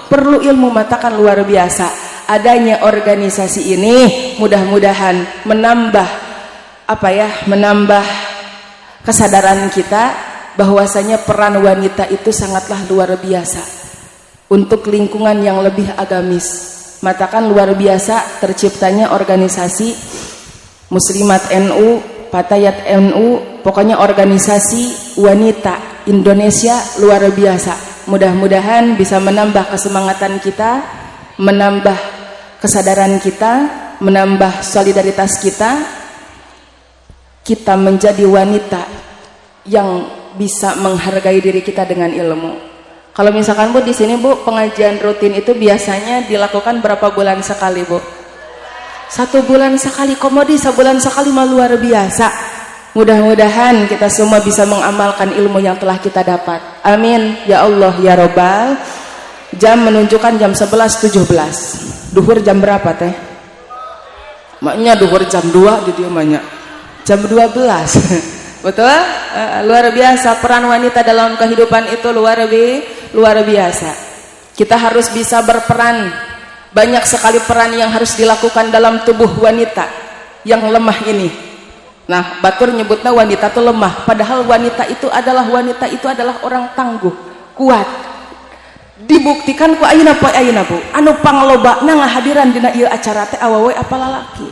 perlu ilmu. Matakan luar biasa adanya organisasi ini, mudah-mudahan menambah, apa ya, menambah kesadaran kita bahwasanya peran wanita itu sangatlah luar biasa untuk lingkungan yang lebih agamis. Matakan luar biasa terciptanya organisasi Muslimat NU, Fatayat NU, pokoknya organisasi wanita Indonesia luar biasa. Mudah-mudahan bisa menambah kesemangatan kita, menambah kesadaran kita, menambah solidaritas kita. Kita menjadi wanita yang bisa menghargai diri kita dengan ilmu. Kalau misalkan, Bu, di sini, Bu, pengajian rutin itu biasanya dilakukan berapa bulan sekali, Bu? Satu bulan sekali. Komodi sebulan sekali mah luar biasa. Mudah-mudahan kita semua bisa mengamalkan ilmu yang telah kita dapat. Amin ya Allah ya Robbal. Jam menunjukkan jam 11.17. Duhur jam berapa, Teh? Maknya duhur jam 2 di dia banyak. Jam 12. Betul? Luar biasa peran wanita dalam kehidupan itu luar biasa. Kita harus bisa berperan. Banyak sekali peran yang harus dilakukan dalam tubuh wanita yang lemah ini. Nah, batur nyebutnya wanita itu lemah, padahal wanita itu adalah orang tangguh, kuat. Dibuktikan ku ayeuna poe ayeuna, Bu. Anu panglobana ngahadiran dina ieu acara teh awewe apa lalaki?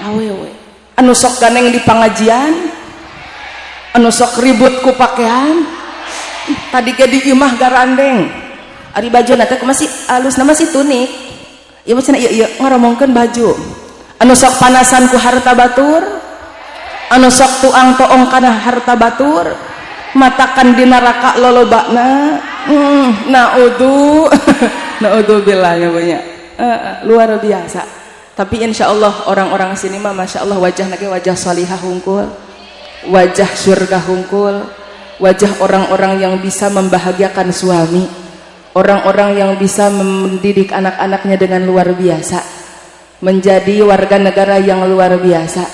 Awewe. Anu sok ganeng di pengajian, anu sok ribut ku pakaian, tadi ge di imah garandeng. Ari baju teh masih alus, nama masih tunik. Ieu mah cenah ieu ieu ngaromongkeun baju. Anu sok panasan ku harta batur, anu sok tuang toong kana harta batur, matakan di neraka lolobana. Naudzu naudzubillah ya banyak. Luar biasa. Tapi insya Allah orang-orang sini mah masya Allah wajah lagi wajah solihah hungkul, wajah surga hungkul, wajah orang-orang yang bisa membahagiakan suami, orang-orang yang bisa mendidik anak-anaknya dengan luar biasa, menjadi warga negara yang luar biasa.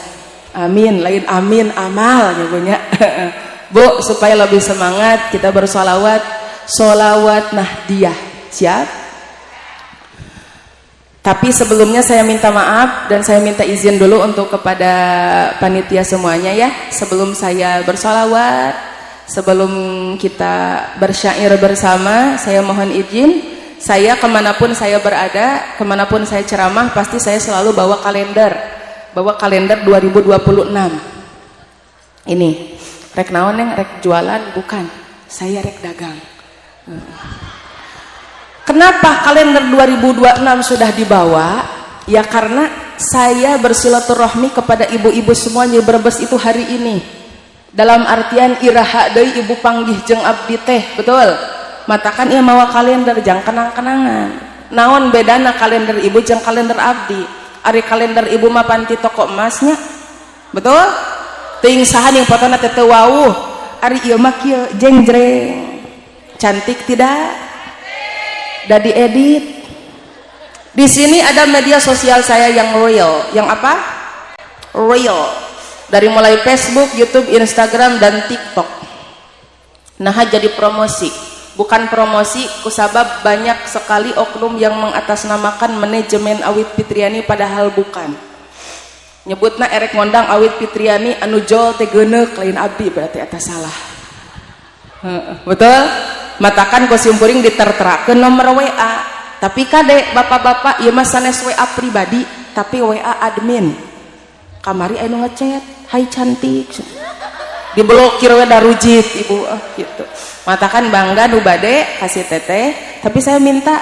Amin, lain amin amal ya punya. Bu, supaya lebih semangat kita bersolawat, solawat nahdiyah. Siap? Tapi sebelumnya saya minta maaf dan saya minta izin dulu untuk kepada panitia semuanya ya. Sebelum saya bersolawat, sebelum kita bersyair bersama, saya mohon izin. Saya kemanapun saya berada, kemanapun saya ceramah, pasti saya selalu bawa kalender. Bawa kalender 2026. Ini, rek naon yang rek jualan? Bukan, saya rek dagang. Kenapa kalender 2026 sudah dibawa? Ya karena saya bersilaturahmi kepada ibu-ibu semuanya Brebes itu hari ini. Dalam artian iraha deui ibu panggih jeung abdi teh, betul? Matakan ieu mawa kalender jang kenang-kenangan. Naon bedana kalender ibu jeung kalender abdi? Ari kalender ibu mah pan ti toko emasnya. Betul? Teuing saha yang fotona teh teu wawuh. Ari ieu mah kieu jengjreng. Cantik tidak? Udah diedit. Di sini ada media sosial saya yang real. Yang apa? Real. Dari mulai Facebook, YouTube, Instagram, dan TikTok. Nah, jadi promosi. Bukan promosi, kusabab banyak sekali oknum yang mengatasnamakan manajemen Awit Fitriani padahal bukan. Nyebutna erek ngondang Awit Fitriani anu jol teh geuneuk, lain abdi, berarti atas salah. Betul? Matakan ku simkuring diterterakeun nomor WA. Tapi kade bapak-bapak, ieu mah sanes WA pribadi, tapi WA admin. Kamari anu ngechat, "Hai cantik." Diblokir we darujit ibu, ah, gitu. Matakan bangga nu bade kasih teteh, tapi saya minta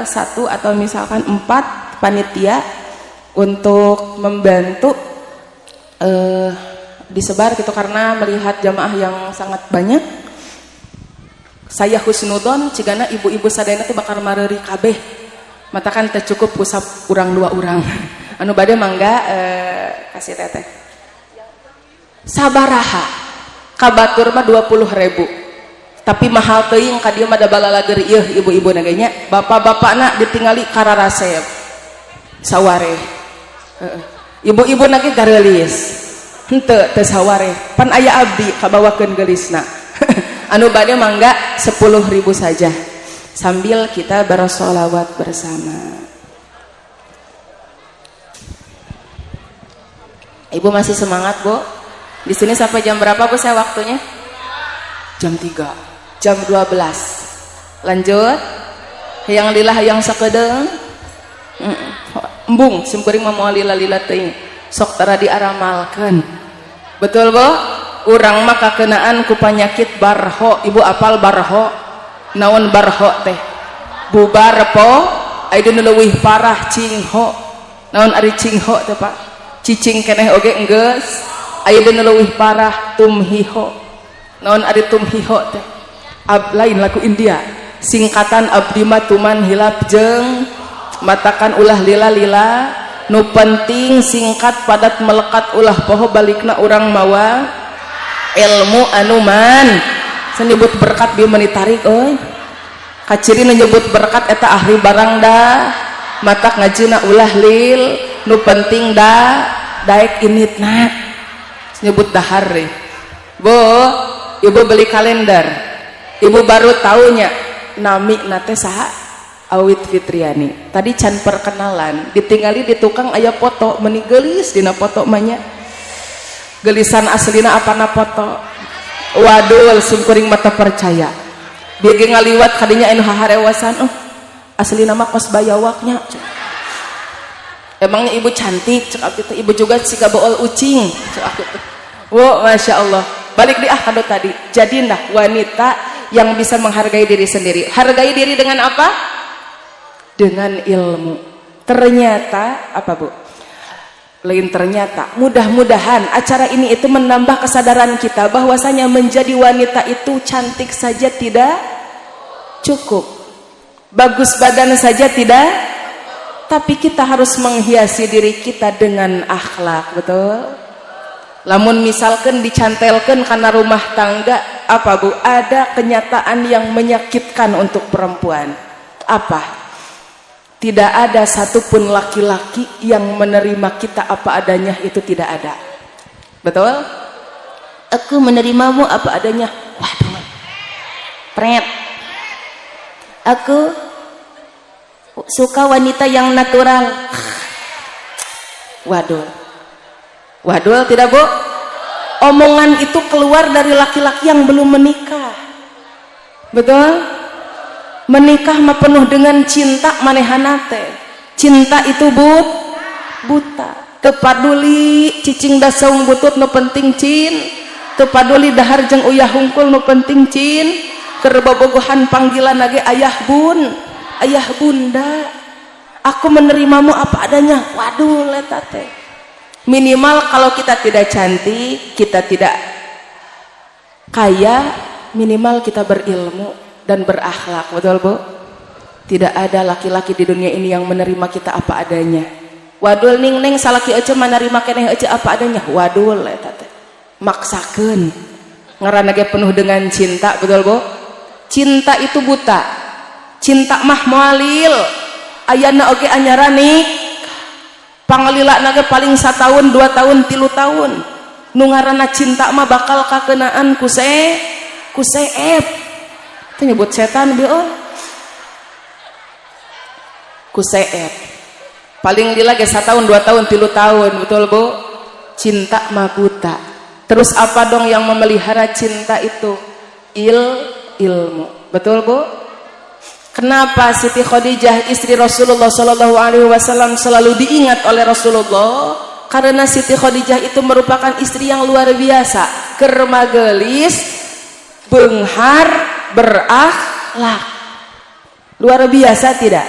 satu atau misalkan empat panitia untuk membantu disebar gitu, karena melihat jamaah yang sangat banyak saya husnudon cigana ibu-ibu sadayana tuh bakal mareri kabeh, matakan teu cukup pusap urang dua urang. Anu bade mangga kasih teteh. Sabaraha? Kabatur mah 20 ribu, tapi mahal teuing ka dieu mah, da balalager ieu ibu-ibu na nya, bapak-bapakna ditingali kararasep saware. Ibu-ibu na ge gareulis henteu teu saware, pan aya abdi kabawakeun geulisna. Anu bade mangga, 10 ribu saja, sambil kita bersolawat bersama. Ibu masih semangat, Bu? Di sini sampai jam berapa, Bu, saya waktunya? Jam 3, jam 12. Lanjut. Yang lila, yang sakedeung. Embung, simkuring mah moal lila-lila teuing. Sok tara diaramalkeun. Betul, Bu? Urang mah kakenaan ku panyakit barho. Ibu apal barho? Naon barho teh? Bubar po, aya nu leuwih parah, cingho. Naon ari cingho teh, Pak? Cicing keneh oge enggeus. Aya nu leuwih parah, tumhiho. Naon ari tumhiho teh? Ab, lain lagu India. Singkatan abdi mah tuman hilap jeung, matakan ulah lila-lila, nu penting singkat, padat, melekat, ulah poho balikna urang mawa ilmu anu man nyebut berkat bieu meuni tarik euy. Kaciri nu nyebut berkat eta ahli barang dah. Matak ngajina ulah lil, nu penting dah daek initna nyebut dahar deh. Bu, ibu beli kalender, ibu baru taunya nami nate saha? Awit Fitriani. Tadi can perkenalan, ditinggali di tukang aya foto, meni geulis dina foto mah nya. Gelisan aslina apana foto? Waduh, simkuring mata percaya. Bieu ge ngaliwat kadinya anu haharewasan, oh aslina mah kos bayawaknya. Emangnya ibu cantik? Cek abdi teh, ibu juga siga bool ucing, cek aku teh. Wow, masya Allah. Balik di ah kado tadi. Jadilah wanita yang bisa menghargai diri sendiri. Hargai diri dengan apa? Dengan ilmu. Ternyata apa, Bu? Lain ternyata, mudah-mudahan acara ini itu menambah kesadaran kita bahwasanya menjadi wanita itu cantik saja tidak cukup, bagus badan saja tidak, tapi kita harus menghiasi diri kita dengan akhlak, betul? Lamun misalkan dicantelkan karena rumah tangga, apa, Bu? Ada kenyataan yang menyakitkan untuk perempuan. Apa? Tidak ada satupun laki-laki yang menerima kita apa adanya, itu tidak ada. Betul? Aku menerimamu apa adanya. Waduh. Pret. Aku suka wanita yang natural. Waduh. Waduh, tidak, Bu? Omongan itu keluar dari laki-laki yang belum menikah. Betul? Menikah mah penuh dengan cinta manehana teh. Cinta itu buta. Teu paduli cicing da saung butut, nu penting cin. Teu paduli dahar jeung uyah hungkul, nu penting cin. Keur bobogohan panggilan lagi ayah bun, ayah bunda. Aku menerimamu apa adanya. Waduh, eta teh. Minimal kalau kita tidak cantik, kita tidak kaya, minimal kita berilmu dan berakhlak. Betul, Bu? Tidak ada laki-laki di dunia ini yang menerima kita apa adanya. Wadul ning ning salaki ece menerima keneh ece apa adanya. Wadul eta teh. Maksakeun. Ngaranna ge penuh dengan cinta, betul, Bu? Cinta itu buta. Cinta mah moalil. Ayana oge anyarani pangalila ge paling 1 tahun, 2 tahun, 3 tahun. Nu ngaranna cinta mah bakal kakenaan ku seep. Itu nyebut setan bi, oh. Ku seep. Paling lila ge 1 tahun, 2 tahun, 3 tahun, betul, Bu? Cinta mah buta. Terus apa dong yang memelihara cinta itu? Ilmu. Betul, Bu? Kenapa Siti Khadijah istri Rasulullah Shallallahu Alaihi Wasallam selalu diingat oleh Rasulullah? Karena Siti Khadijah itu merupakan istri yang luar biasa, keur geulis, beunghar, berakhlak. Luar biasa tidak?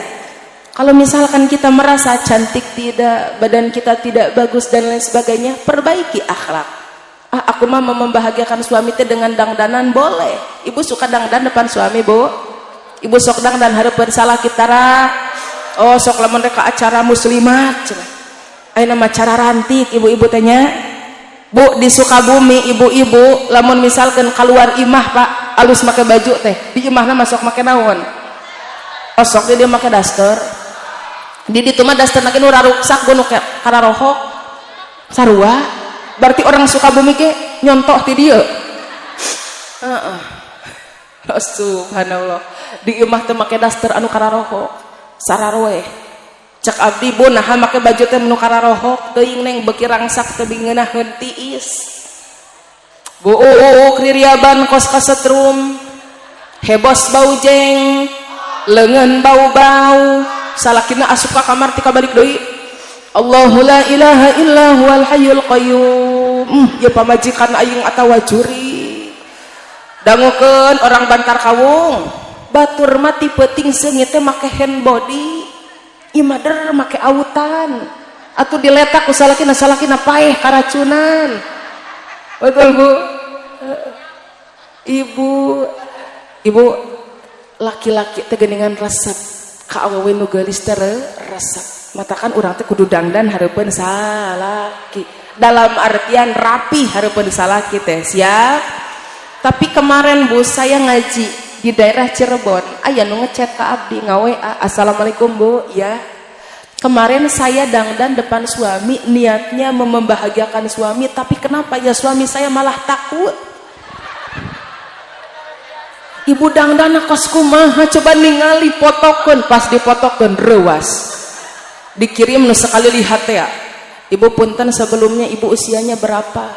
Kalau misalkan kita merasa cantik tidak, badan kita tidak bagus dan lain sebagainya, perbaiki akhlak. Ah, aku mah mau membahagiakan suami teh dengan dangdanan, boleh. Ibu suka dangdan depan suami, Bu? Ibu sok dangdan hareupeun salaki tara? Oh, sok lamun rek acara muslimat cenah. Ayeuna mah cara rantik ibu-ibu teh nya. Bu, di Sukabumi ibu-ibu lamun misalkan keluar imah, Pak, alus make baju teh, di imahna masuk make naon? Oh, sok dia make daster. Di ditu mah daster lagi nu raruksak nu kararohok. Sarua. Berarti orang Sukabumi ke nyontoh ti dieu. Heeh. Oh, subhanallah. Di imah teh make daster anu kararohok. Sararoeh. Cek abdi, Bu, naha make baju teh nu kararohok? Teuing, Neng, beuki rangsak teh ngeunaheun tiis. Bu, kririaban kos kasetrum. Hebos bau jeng, leungeun bau-bau. Salakina asup ka kamar tika balik deui. Allahu la ilaha illa huwal hayyul qayyum. Ya pamajikan aing atawa juri. Dangukeun orang Bantar Kawung. Batur mati peuting seungit teh make hand body. Imader make autan. Atuh diletak ku salakina, salakina paeh karacunan. Betul, Bu? Ibu, ibu, laki-laki teh geuningan resep ka awewe nu geulis teh resep. Matakan urang teh kudu dangdan hareupeun salaki. Dalam artian rapi hareupeun salaki teh, siap? Tapi kemarin, Bu, saya ngaji di daerah Cirebon, aya nu ngechat ka abdi, nga-WA, "Assalamualaikum, Bu." Ya. Kemarin saya dangdan depan suami, niatnya membahagiakan suami, tapi kenapa ya suami saya malah takut? Ibu dangdan kos kumaha, coba ningali, potokeun. Pas dipotokeun, reuwas. Dikirim nu sekali lihat ya. Ibu, punten sebelumnya, ibu usianya berapa?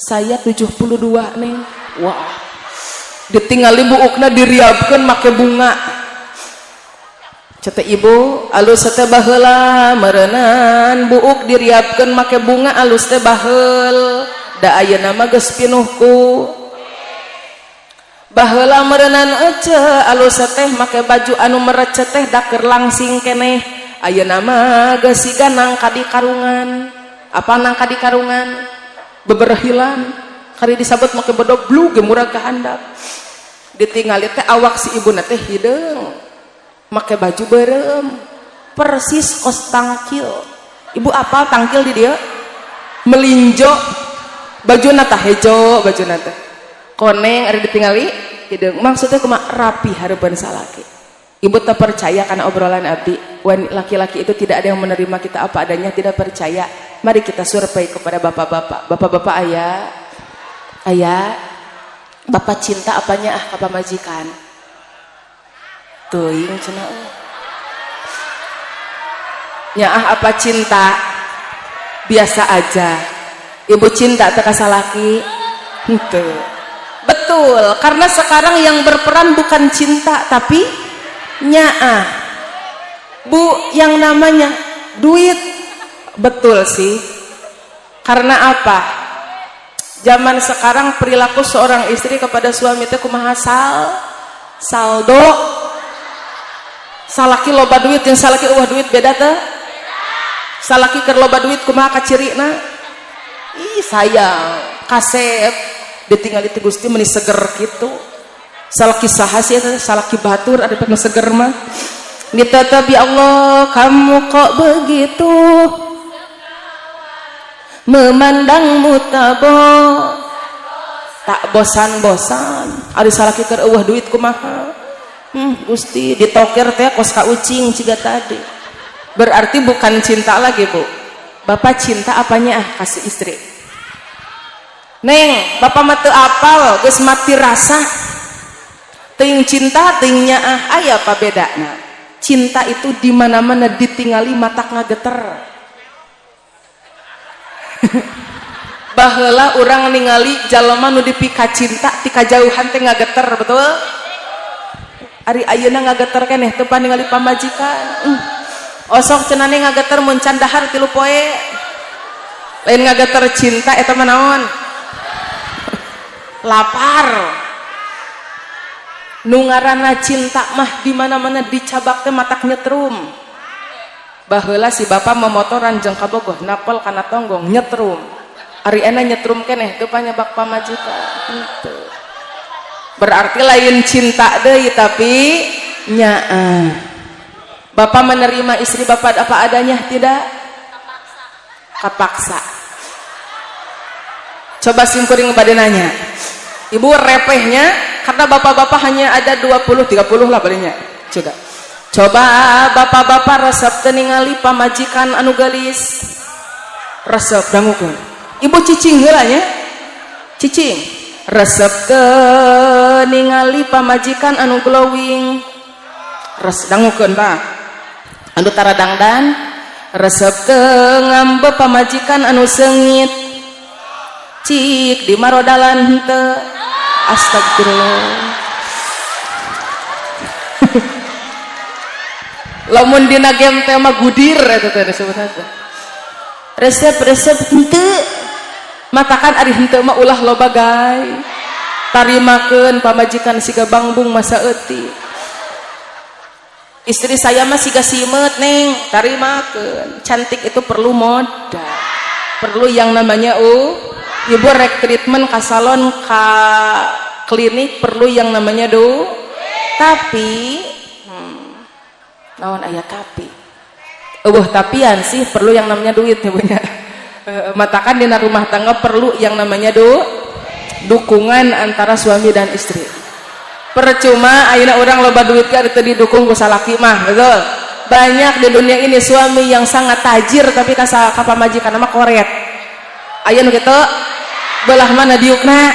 Saya 72, Neng. Wah. Ditinggali buukna diriabkeun make bunga. Cete ibu, alus teh baheula meureunan buuk diriabkeun make bunga, alus teh baheul. Da ayeuna mah geus pinuh ku. Baheula meureunan ece alus teh make baju anu merecet teh da keur langsing keneh. Ayeuna mah geus siga nangka di karungan. Apa nangka di karungan? Beberhilan. Kari disabet make bedog blu ge murag ka handap. Ditingali teh awak si ibuna teh hideung. Make baju beureum. Persis kos tangkil. Ibu apal tangkil di dieu? Melinjo. Bajuna tah hejo bajuna teh. Koneng ari ditingali hideung. Maksudnya kumaha, rapi hareupeun salaki. Ibu tak percaya karena obrolan abdi, laki-laki itu tidak ada yang menerima kita apa adanya, tidak percaya. Mari kita survei kepada bapak-bapak. Bapak-bapak ayah, ayah, bapak cinta apanya ah ka pamajikan? Teuing cenah. Nyaah apa cinta? Biasa aja. Ibu cinta teu ka salaki? Henteu. Betul, karena sekarang yang berperan bukan cinta tapi nyaah. Bu, yang namanya duit, betul sih. Karena apa? Zaman sekarang perilaku seorang istri kepada suami itu kumaha, saldo. Salaki loba duit yang salaki euweuh duit beda teh? Salaki keur loba duit kumaha kacirina? Ih, sayang, kasep, ditinggal itu Gusti meni seger gitu. Salaki saha sih eta? Salaki batur ada nu seger mah. Ditetap, ya Allah, kamu kok begitu memandangmu tak bosan-bosan. Ari salaki keur euweuh duit kumaha? Gusti, ditoker teh kos ka ucing ciga tadi. Berarti bukan cinta lagi, Bu. Bapak cinta apanya ah kasih istri? Neng, bapak mah teu apal, geus mati rasa. Teuing cinta, teuing nyaah, aya apa bedana? Cinta itu di mana-mana ditingali matak ngageter. Baheula urang ningali jalma nu dipika cinta ti kajauhan teh ngageter, betul? Ari ayeuna ngageter keneh teu ningali pamajikan. Osok cenah ngageter mun can dahar 3 poe. Lain ngageter cinta eta mah naon? Lapar. Nu ngaranna cinta mah di mana-mana dicabak teh matak nyetrum. Baheula si bapak momotoran jeung kabogoh napel kana tonggong nyetrum. Ari ena nyetrum keneh teu panyabak pamajikan. Henteu. Berarti lain cinta deui tapi nyaah. Bapak menerima istri bapak apa adanya tidak? Kapaksa. Coba simkuring bade nanya. Ibu repehnya karena bapak-bapak hanya ada 20 30 lah palingnya. Coba. Coba bapak-bapak resep teu ningali pamajikan anu geulis. Resep dangukeun. Ibu cicing heula nya. Cicing. Resep teu ningali pamajikan anu glowing. Res dangukeun tah. Anu tara dangdan. Resep teu ngambe pamajikan anu seungit. Cik di marodalan henteu. Astagfirullah. Lamun dina game teh mah gudir eta teh disebutna teh. Resep-resep henteu. Matakan ari henteu mah ulah loba gaay. Tarimakeun pamajikan siga bangbung masa eutik. Istri saya mah siga simeut neng, tarimakeun. Cantik itu perlu modal. Perlu yang namanya ibu rek treatment ka salon ka klinik perlu yang namanya do. Tapi naon aya tapi. Eueuh tapian sih perlu yang namanya duit ya punya. Matakan dina rumah tangga perlu yang namanya dukungan antara suami dan istri. Percuma ayeuna urang loba duit ka teu didukung ku salaki mah, betul? Banyak di dunia ini suami yang sangat tajir tapi ka pamajikan mah koret. Aya nu kitu? Belah mana diukna?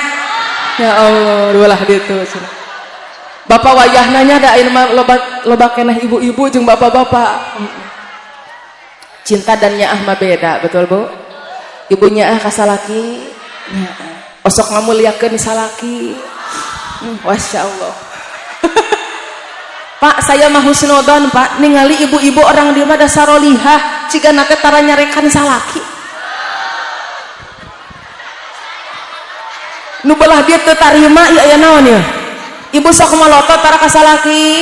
Ya Allah, belah ditu cenah. Bapak wayahna nya da ayeuna mah loba keneh ibu-ibu jeung bapak-bapak. Cinta dan nyaah mah beda, betul Bu? Ibu nyaah ka salaki, nyaah. Osok ngamuliakeun salaki. Masya Allah. Pak, saya mah husnudon, Pak, ningali ibu-ibu orang di mah dasarolihah, cigana teh tara nyarekan salaki. Nu belah dia teu tarima ieu aya naon ieu? Ibu sok malotot tara ka salaki.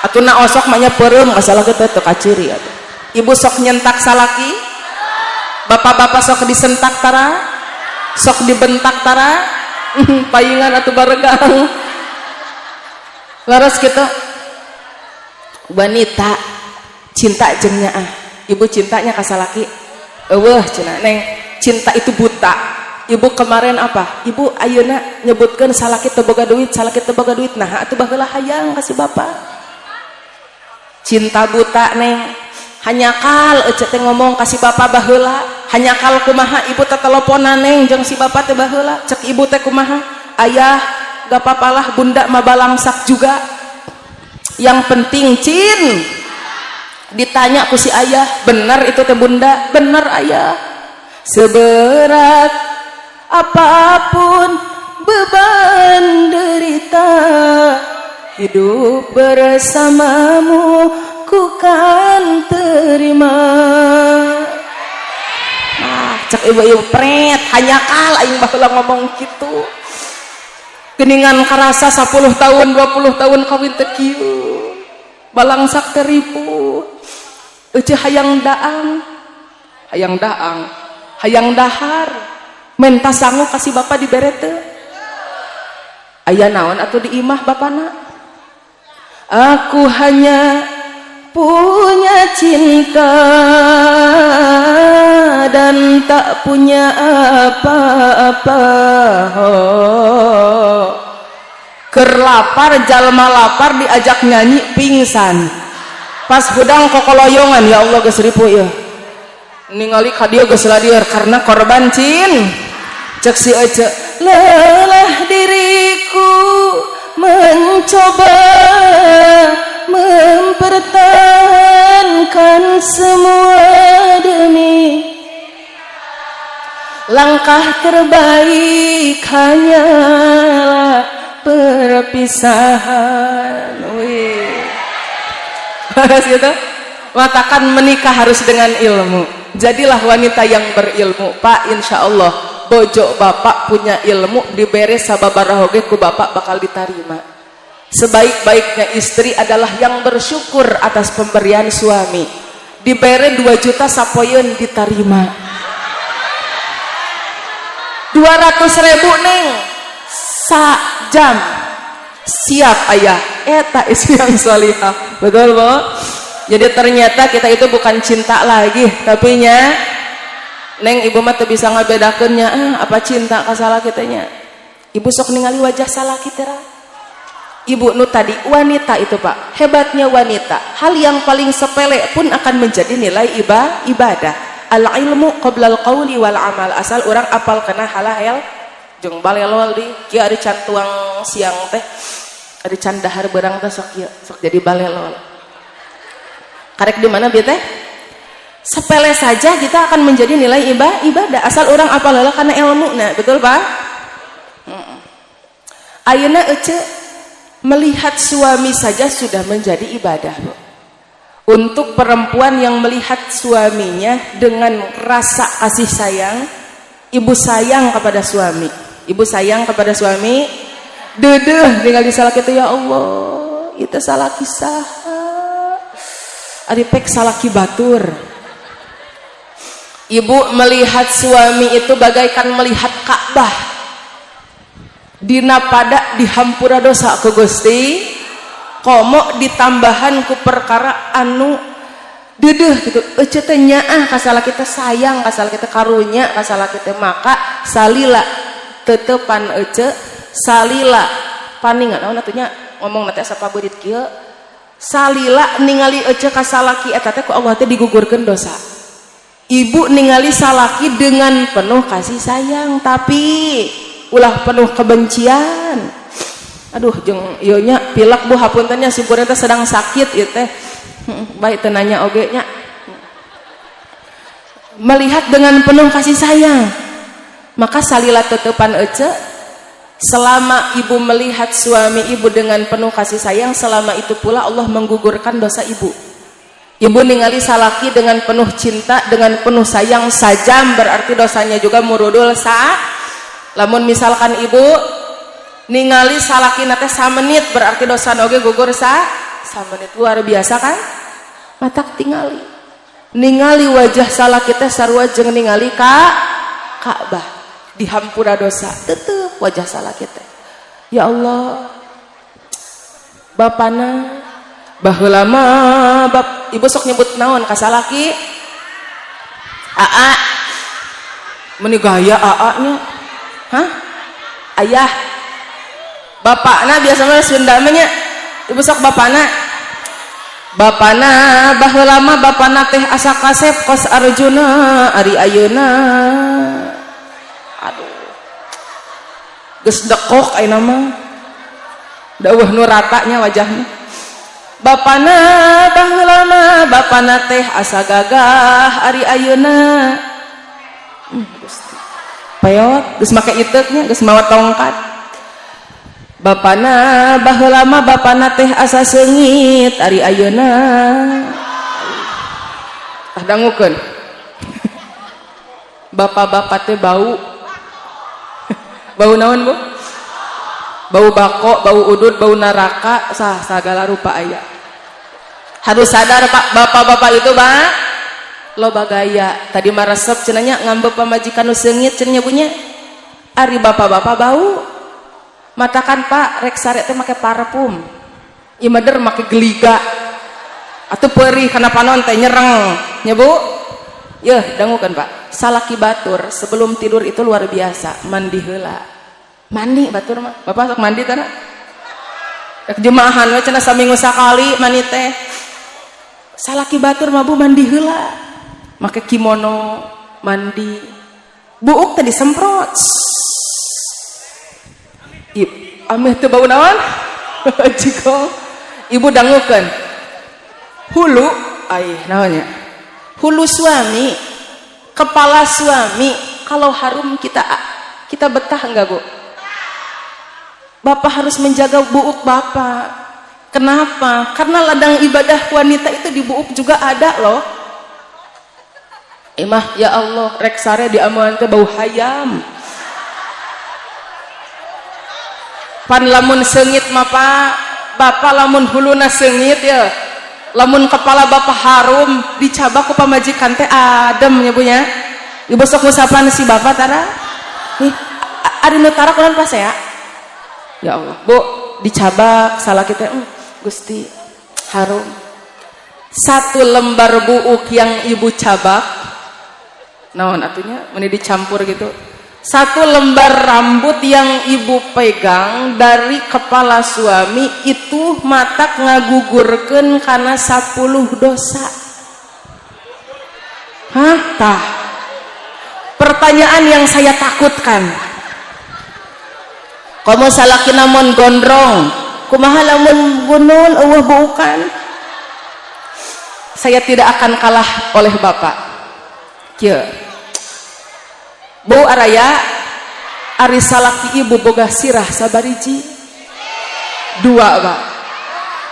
Atuh na osok mah nya peureum ka salaki teh teu kaciri atuh. Ibu sok nyentak salaki. Bapak-bapak sok disentak tara? Sok dibentak tara? Paingan atau baregang. Laras gitu. Wanita cinta jeung nyaah. Ibu cintanya ka salaki. Eueuh cenah neng, cinta itu buta. Ibu kemarin apa? Ibu ayeuna nyebutkeun salaki teu boga duit, salaki teu boga duit. Nah, atuh baheula hayang ka si bapak. Cinta buta neng. Hanyakal ece teh ngomong ka si bapak baheula. Hanyakal kumaha ibu teh teleponan neng jeung si bapak teh baheula. Cek ibu teh kumaha? Ayah, gak papalah bunda mah balangsak juga. Yang penting cin. Ditanya ku si ayah, benar itu teh bunda? Benar ayah. Seberat apapun beban derita, hidup bersamamu ku kan terima. Nah, cek ibu-ibu pret, hanyakal aing baheula ngomong kitu. Geningan karasa 10 tahun 20 tahun kawin teh kieu. Balangsak teh ripuh. Euceu hayang daang. Hayang daang, hayang dahar. Menta sangu kasih bapak dibere teu. Aya naon atuh di imah bapana? Aku hanya punya cinta dan tak punya apa-apa. Oh. Keur lapar, jalma lapar diajak nyanyi pingsan. Pas hudang kokoloyongan, ya Allah geus ripuh ieu. Ningali ka dieu geus ladieur karena korban cin. Cek si ece, lelah diriku mencoba mempertahankan semua demi langkah terbaik hanyalah perpisahan. Wih. Gitu. Matakan menikah harus dengan ilmu. Jadilah wanita yang berilmu, Pak. Insya Allah bojo bapak punya ilmu, dibere sababaraha oge ku bapak bakal diterima. Sebaik-baiknya istri adalah yang bersyukur atas pemberian suami. Dibere 2 juta sapoeun diterima, 200 ribu, neng, sa jam siap ayah. Eta istri yang solihah, betul, Bu? Jadi ternyata kita itu bukan cinta lagi, tapi nya, neng, ibu mah teu bisa ngabedakeunnya, ah, apa cinta ka salaki teh nya. Ibu sok ningali wajah salaki teh. Ibu nu tadi wanita itu, Pak, hebatnya wanita, hal yang paling sepele pun akan menjadi nilai ibadah. Al ilmu qoblal qawli wal amal. Asal orang apal kena halal jeung balelol di kieu, ari can tuang siang teh, ari can dahar beurang teh, sok kieu, sok jadi balelol. Karek di mana teh, sepele saja kita akan menjadi nilai ibadah asal orang apal heula karena ilmu. Nah, betul, Pak. Ayeuna ece melihat suami saja sudah menjadi ibadah, Bu. Untuk perempuan yang melihat suaminya dengan rasa kasih sayang, ibu sayang kepada suami, ibu sayang kepada suami, dedeh tinggal di salaki itu, ya Allah, itu salaki saha, ari pek salaki batur. Ibu melihat suami itu bagaikan melihat Ka'bah. Dina pada dihampura dosa ku Gusti, komo ditambahan ku perkara anu dedeh gitu. Ece teh nyaah ka salaki teh, sayang ka salaki teh, karunya ka salaki teh, maka salila tetepan ece, salila paningan naon atuh nya, ngomong teh asa paberit kieu. Salila ningali ece ka salaki eta teh ku Allah teh digugurkeun dosa. Ibu ningali salaki dengan penuh kasih sayang, tapi ulah penuh kebencian. Aduh, jeung ieu nya, pilek, Bu, hapunten nya, simkuring teh sedang sakit ieu teh. Baik teu nanya oge nya. Melihat dengan penuh kasih sayang, maka salila tetepan ece, selama ibu melihat suami ibu dengan penuh kasih sayang, selama itu pula Allah menggugurkan dosa ibu. Ibu ningali salaki dengan penuh cinta, dengan penuh sayang sajam, berarti dosanya juga murudul sa. Lamun misalkan ibu ningali salaki teh samenit, berarti dosa oge gugur sa samenit. Luar biasa kan? Matak tingali, ningali wajah salaki teh sarua jeung ningali ka Ka'bah, dihampura dosa. Tetep wajah salaki teh, ya Allah, bapana baheula mah bap, ibu sok nyebut naon ka salaki? Aa, meni gaya aa nya. Hah, ayah, bapakna biasa mah Sunda mah nya. Ibu sok bapana, bapana baheula mah bapana teh asa kasep kos Arjuna, ari ayeuna aduh, geus dekok ayeuna mah, daweuh nu ratanya wajahnya. Bapana baheula mah bapana teh asa gagah, ari ayeuna Gusti, peot, geus make iteuknya, geus mawa tongkat. Bapana baheula mah bapana teh asa seungit, ari ayeuna, tah, dangukeun, bapak-bapak teh bau. Bau naon, Bu? Bau bako, bau udud, bau neraka, sah segala rupa aya. Harus sadar, Pak, bapak-bapak itu, Pak, loba gaya. Tadi mah resep cenah nya ngambek pamajikan nu seungit cenah punya. Ari bapak-bapak bau. Matakan, Pak, rek sare teh make parfum. Ieu mah der make geliga. Atuh perih kana panon teh, nyereng. Nya, Bu? Yeuh, dangukeun, Pak. Salaki batur sebelum tidur itu luar biasa, mandi heula. Mandi batur mah. Bapak sok mandi teh? Rek jemaahan we cenah, saminggu sakali mandi teh. Salaki batur mah, Bu, mandi heula. Make kimono, mandi. Buuk teh disemprot. Ameh teu bau naon? Jigong. Ibu dangukeun. Hulu ai naonnya? Hulu suami, kepala suami kalau harum kita kita betah enggak, Bu? Bapak harus menjaga buuk bapak. Kenapa? Karena ladang ibadah wanita itu di buuk juga ada loh. Imah ya Allah, rek sare di amuan teh bau hayam. Pan lamun seungit mah Pak, bapak lamun huluna seungit ya. Lamun kepala bapak harum dicabak ku pamajikan teh adem nya Bu nya. Ibu sok ngusapan si bapak tara. Ih, ari nu tara kunaon pas ya? Ya Allah, Bu, dicabak salah kita Gusti harum. Satu lembar buuk yang ibu cabak, naon atunya meni dicampur gitu. Satu lembar rambut yang ibu pegang dari kepala suami itu matak ngagugurkeun kana 10 dosa. Hah? Tah. Pertanyaan yang saya takutkan. Komo salakina mun gondrong, kumaha lamun gunul eueuh buukan? Saya tidak akan kalah oleh bapak. Kieu. Bu araya ari salaki ibu boga sirah sabariji. Dua, Pak.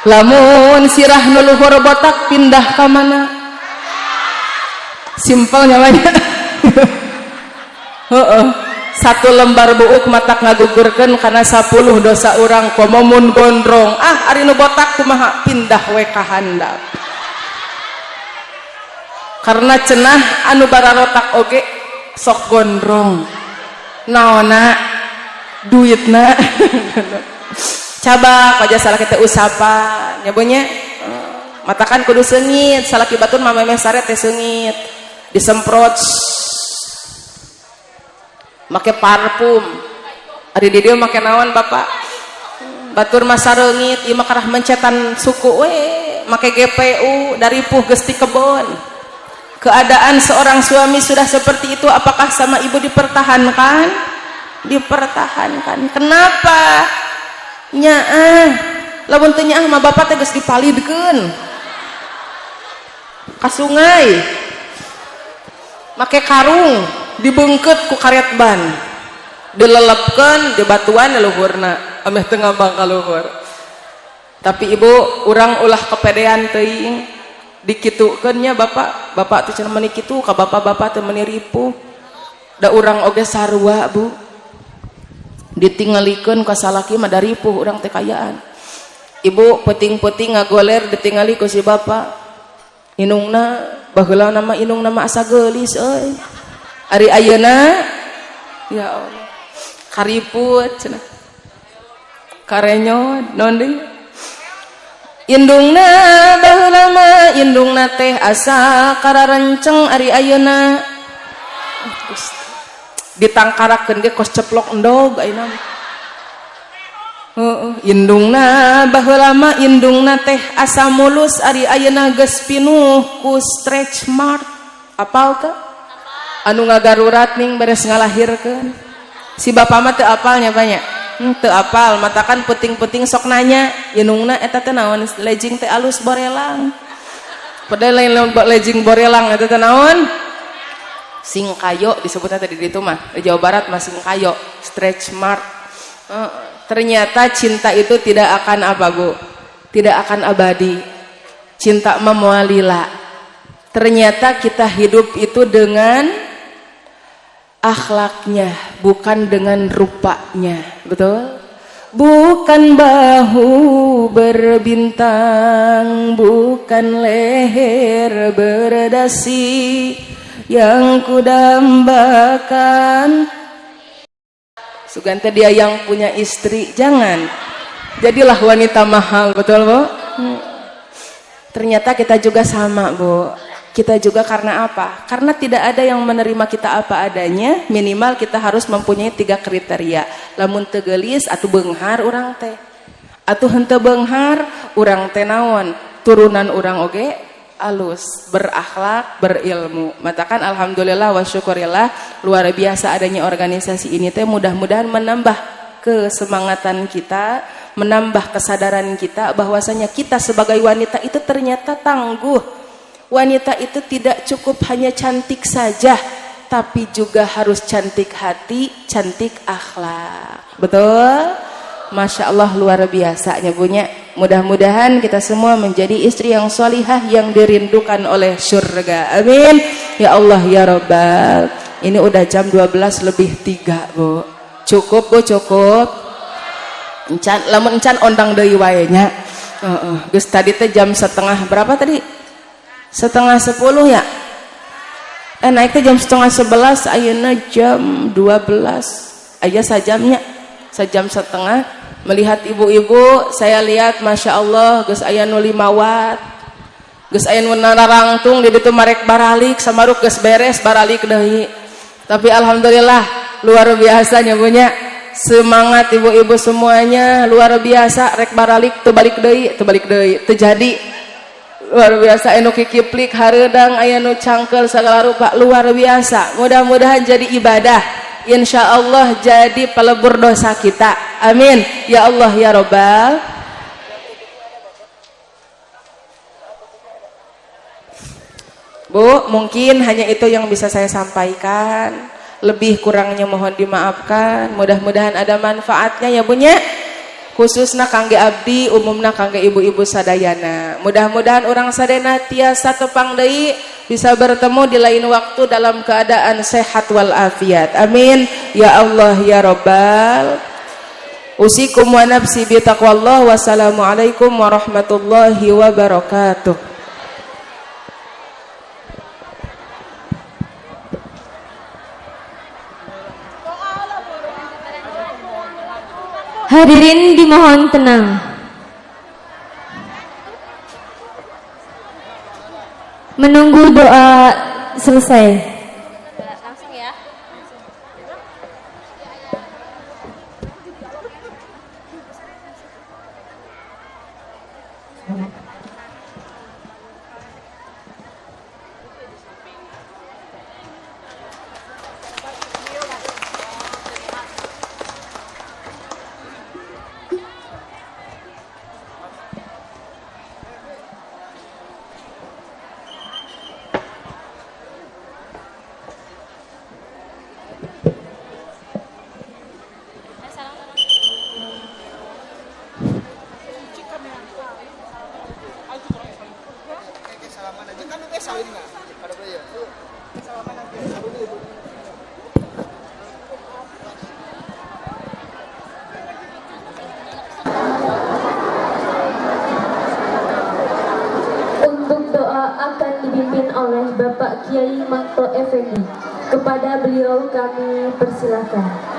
Lamun sirah nu luhur botak pindah ka mana? Simpel nyawanya. Heeh. Satu lembar buuk matak ngagugurkeun kana 10 dosa urang komo mun gondrong. Ah, ari nu botak kumaha pindah we ka handap. Karena cenah anu bararotak oge sok gondrong. Naonna duitna. Cabak aja salah kita usapan nya Bu nya. Matakan kudu seungit, salaki batur mah memeh sare teh seungit. Disemprot make parfum. Ari di dieu make naon Bapak? Batur mah sareungit, ieu mah karah mencetan suku we, make GPU dari puh geus ti kebon. Keadaan seorang suami sudah seperti itu, apakah sama ibu dipertahankan? Dipertahankan. Kenapa? Nyaah. Lamun teu nyaah mah bapak teh geus dipalidkeun ka sungai. Make karung dibengket ku karet ban. Dilelepkeun di batuan luhurna, ameh teu ngambang ka luhur. Tapi ibu, urang ulah kepedean teuing. Dikitukeun nya bapak, bapak teh cenah meuni kitu ka bapak-bapak teh meuni ripuh. Da urang oge sarua, Bu. Ditingalikeun ka salaki mah da ripuh urang teh kayaan. Ibu peuting-peuting ngagoler ditingali ku si bapak. Indungna baheula nama indungna mah asa geulis euy. Ari ayeuna ya Allah. Kariput cenah. Karenyot naon deui? Indungna baheula mah indungna teh asa kararenceng ari ayeuna ditangkarakeun ge kos ceplok endog ayeuna. Heeh, indungna baheula mah indungna teh asa mulus ari ayeuna geus pinuh ku stretch mark. Apal teu? Anu ngagarurat ning beres ngalahirkeun. Si bapak mah teu apal nya banyak. Teu apal, matakan peuting-peuting sok nanya, indungna eta teh naon legging teh alus borelang. Padahal lain legging borelang eta teh naon? Singkayo disebutnya tadi di itu mah, di Jawa Barat mah singkayo, stretch mark. Ternyata cinta itu tidak akan apa, Bu? Tidak akan abadi. Cinta mah moal lila. Ternyata kita hidup itu dengan akhlaknya, bukan dengan rupanya. Betul? Bukan bahu berbintang, bukan leher berdasi yang kudambakan. Sugante dia yang punya istri, jangan. Jadilah wanita mahal, betul Bu? Ternyata kita juga sama, Bu. Kita juga karena apa? Karena tidak ada yang menerima kita apa adanya, minimal kita harus mempunyai 3 kriteria. Lamun teu geulis atuh beunghar urang teh. Atuh henteu beunghar urang teh naon? Turunan urang oge alus, berakhlak, berilmu. Matakan alhamdulillah wa syukurillah, luar biasa adanya organisasi ini teh, mudah-mudahan menambah kesemangatan kita, menambah kesadaran kita bahwasanya kita sebagai wanita itu ternyata tangguh. Wanita itu tidak cukup hanya cantik saja, tapi juga harus cantik hati, cantik akhlak. Betul? Masya Allah luar biasa punya. Mudah-mudahan kita semua menjadi istri yang solihah yang dirindukan oleh surga. Amin. Ya Allah ya Rabbal. Ini udah jam 12.03, Bu. Cukup, Bu, cukup. Encan, lamun encan ondang deui wae nya. Heeh. Geus tadi teh jam setengah berapa tadi? 9.30 ya? Naik teh jam 10.30, ayeuna jam 12. Aya sajamnya. Sejam setengah. Melihat ibu-ibu, saya lihat Masya Allah, geus aya nu 5 watt, geus aya nu narangtung di ditu marek baralik, samaruk geus beres baralik deui. Tapi alhamdulillah luar biasa nya punya semangat ibu-ibu semuanya luar biasa, rek baralik teu balik deui, teu balik deui, teu jadi. Luar biasa anu kikiplik hareudang, aya nu cangkel segala rupa, luar biasa. Mudah-mudahan jadi ibadah. Insya Allah jadi pelebur dosa kita. Amin. Ya Allah ya Robbal. Bu, mungkin hanya itu yang bisa saya sampaikan. Lebih kurangnya mohon dimaafkan. Mudah-mudahan ada manfaatnya ya Bu nya. Khususnya kangge abdi, umumna kangge ibu-ibu sadayana. Mudah-mudahan urang sadayana tiasa tepang deui, bisa bertemu di lain waktu dalam keadaan sehat walafiat. Amin. Ya Allah ya Rabbal. Usikum wa nafsi bi taqwallah. Wassalamualaikum warahmatullahi wabarakatuh. Hadirin dimohon tenang. Menunggu doa selesai. Langsung ya. Untuk doa akan dipimpin oleh Bapak Kiai Makto Effendi. Kepada beliau kami persilahkan.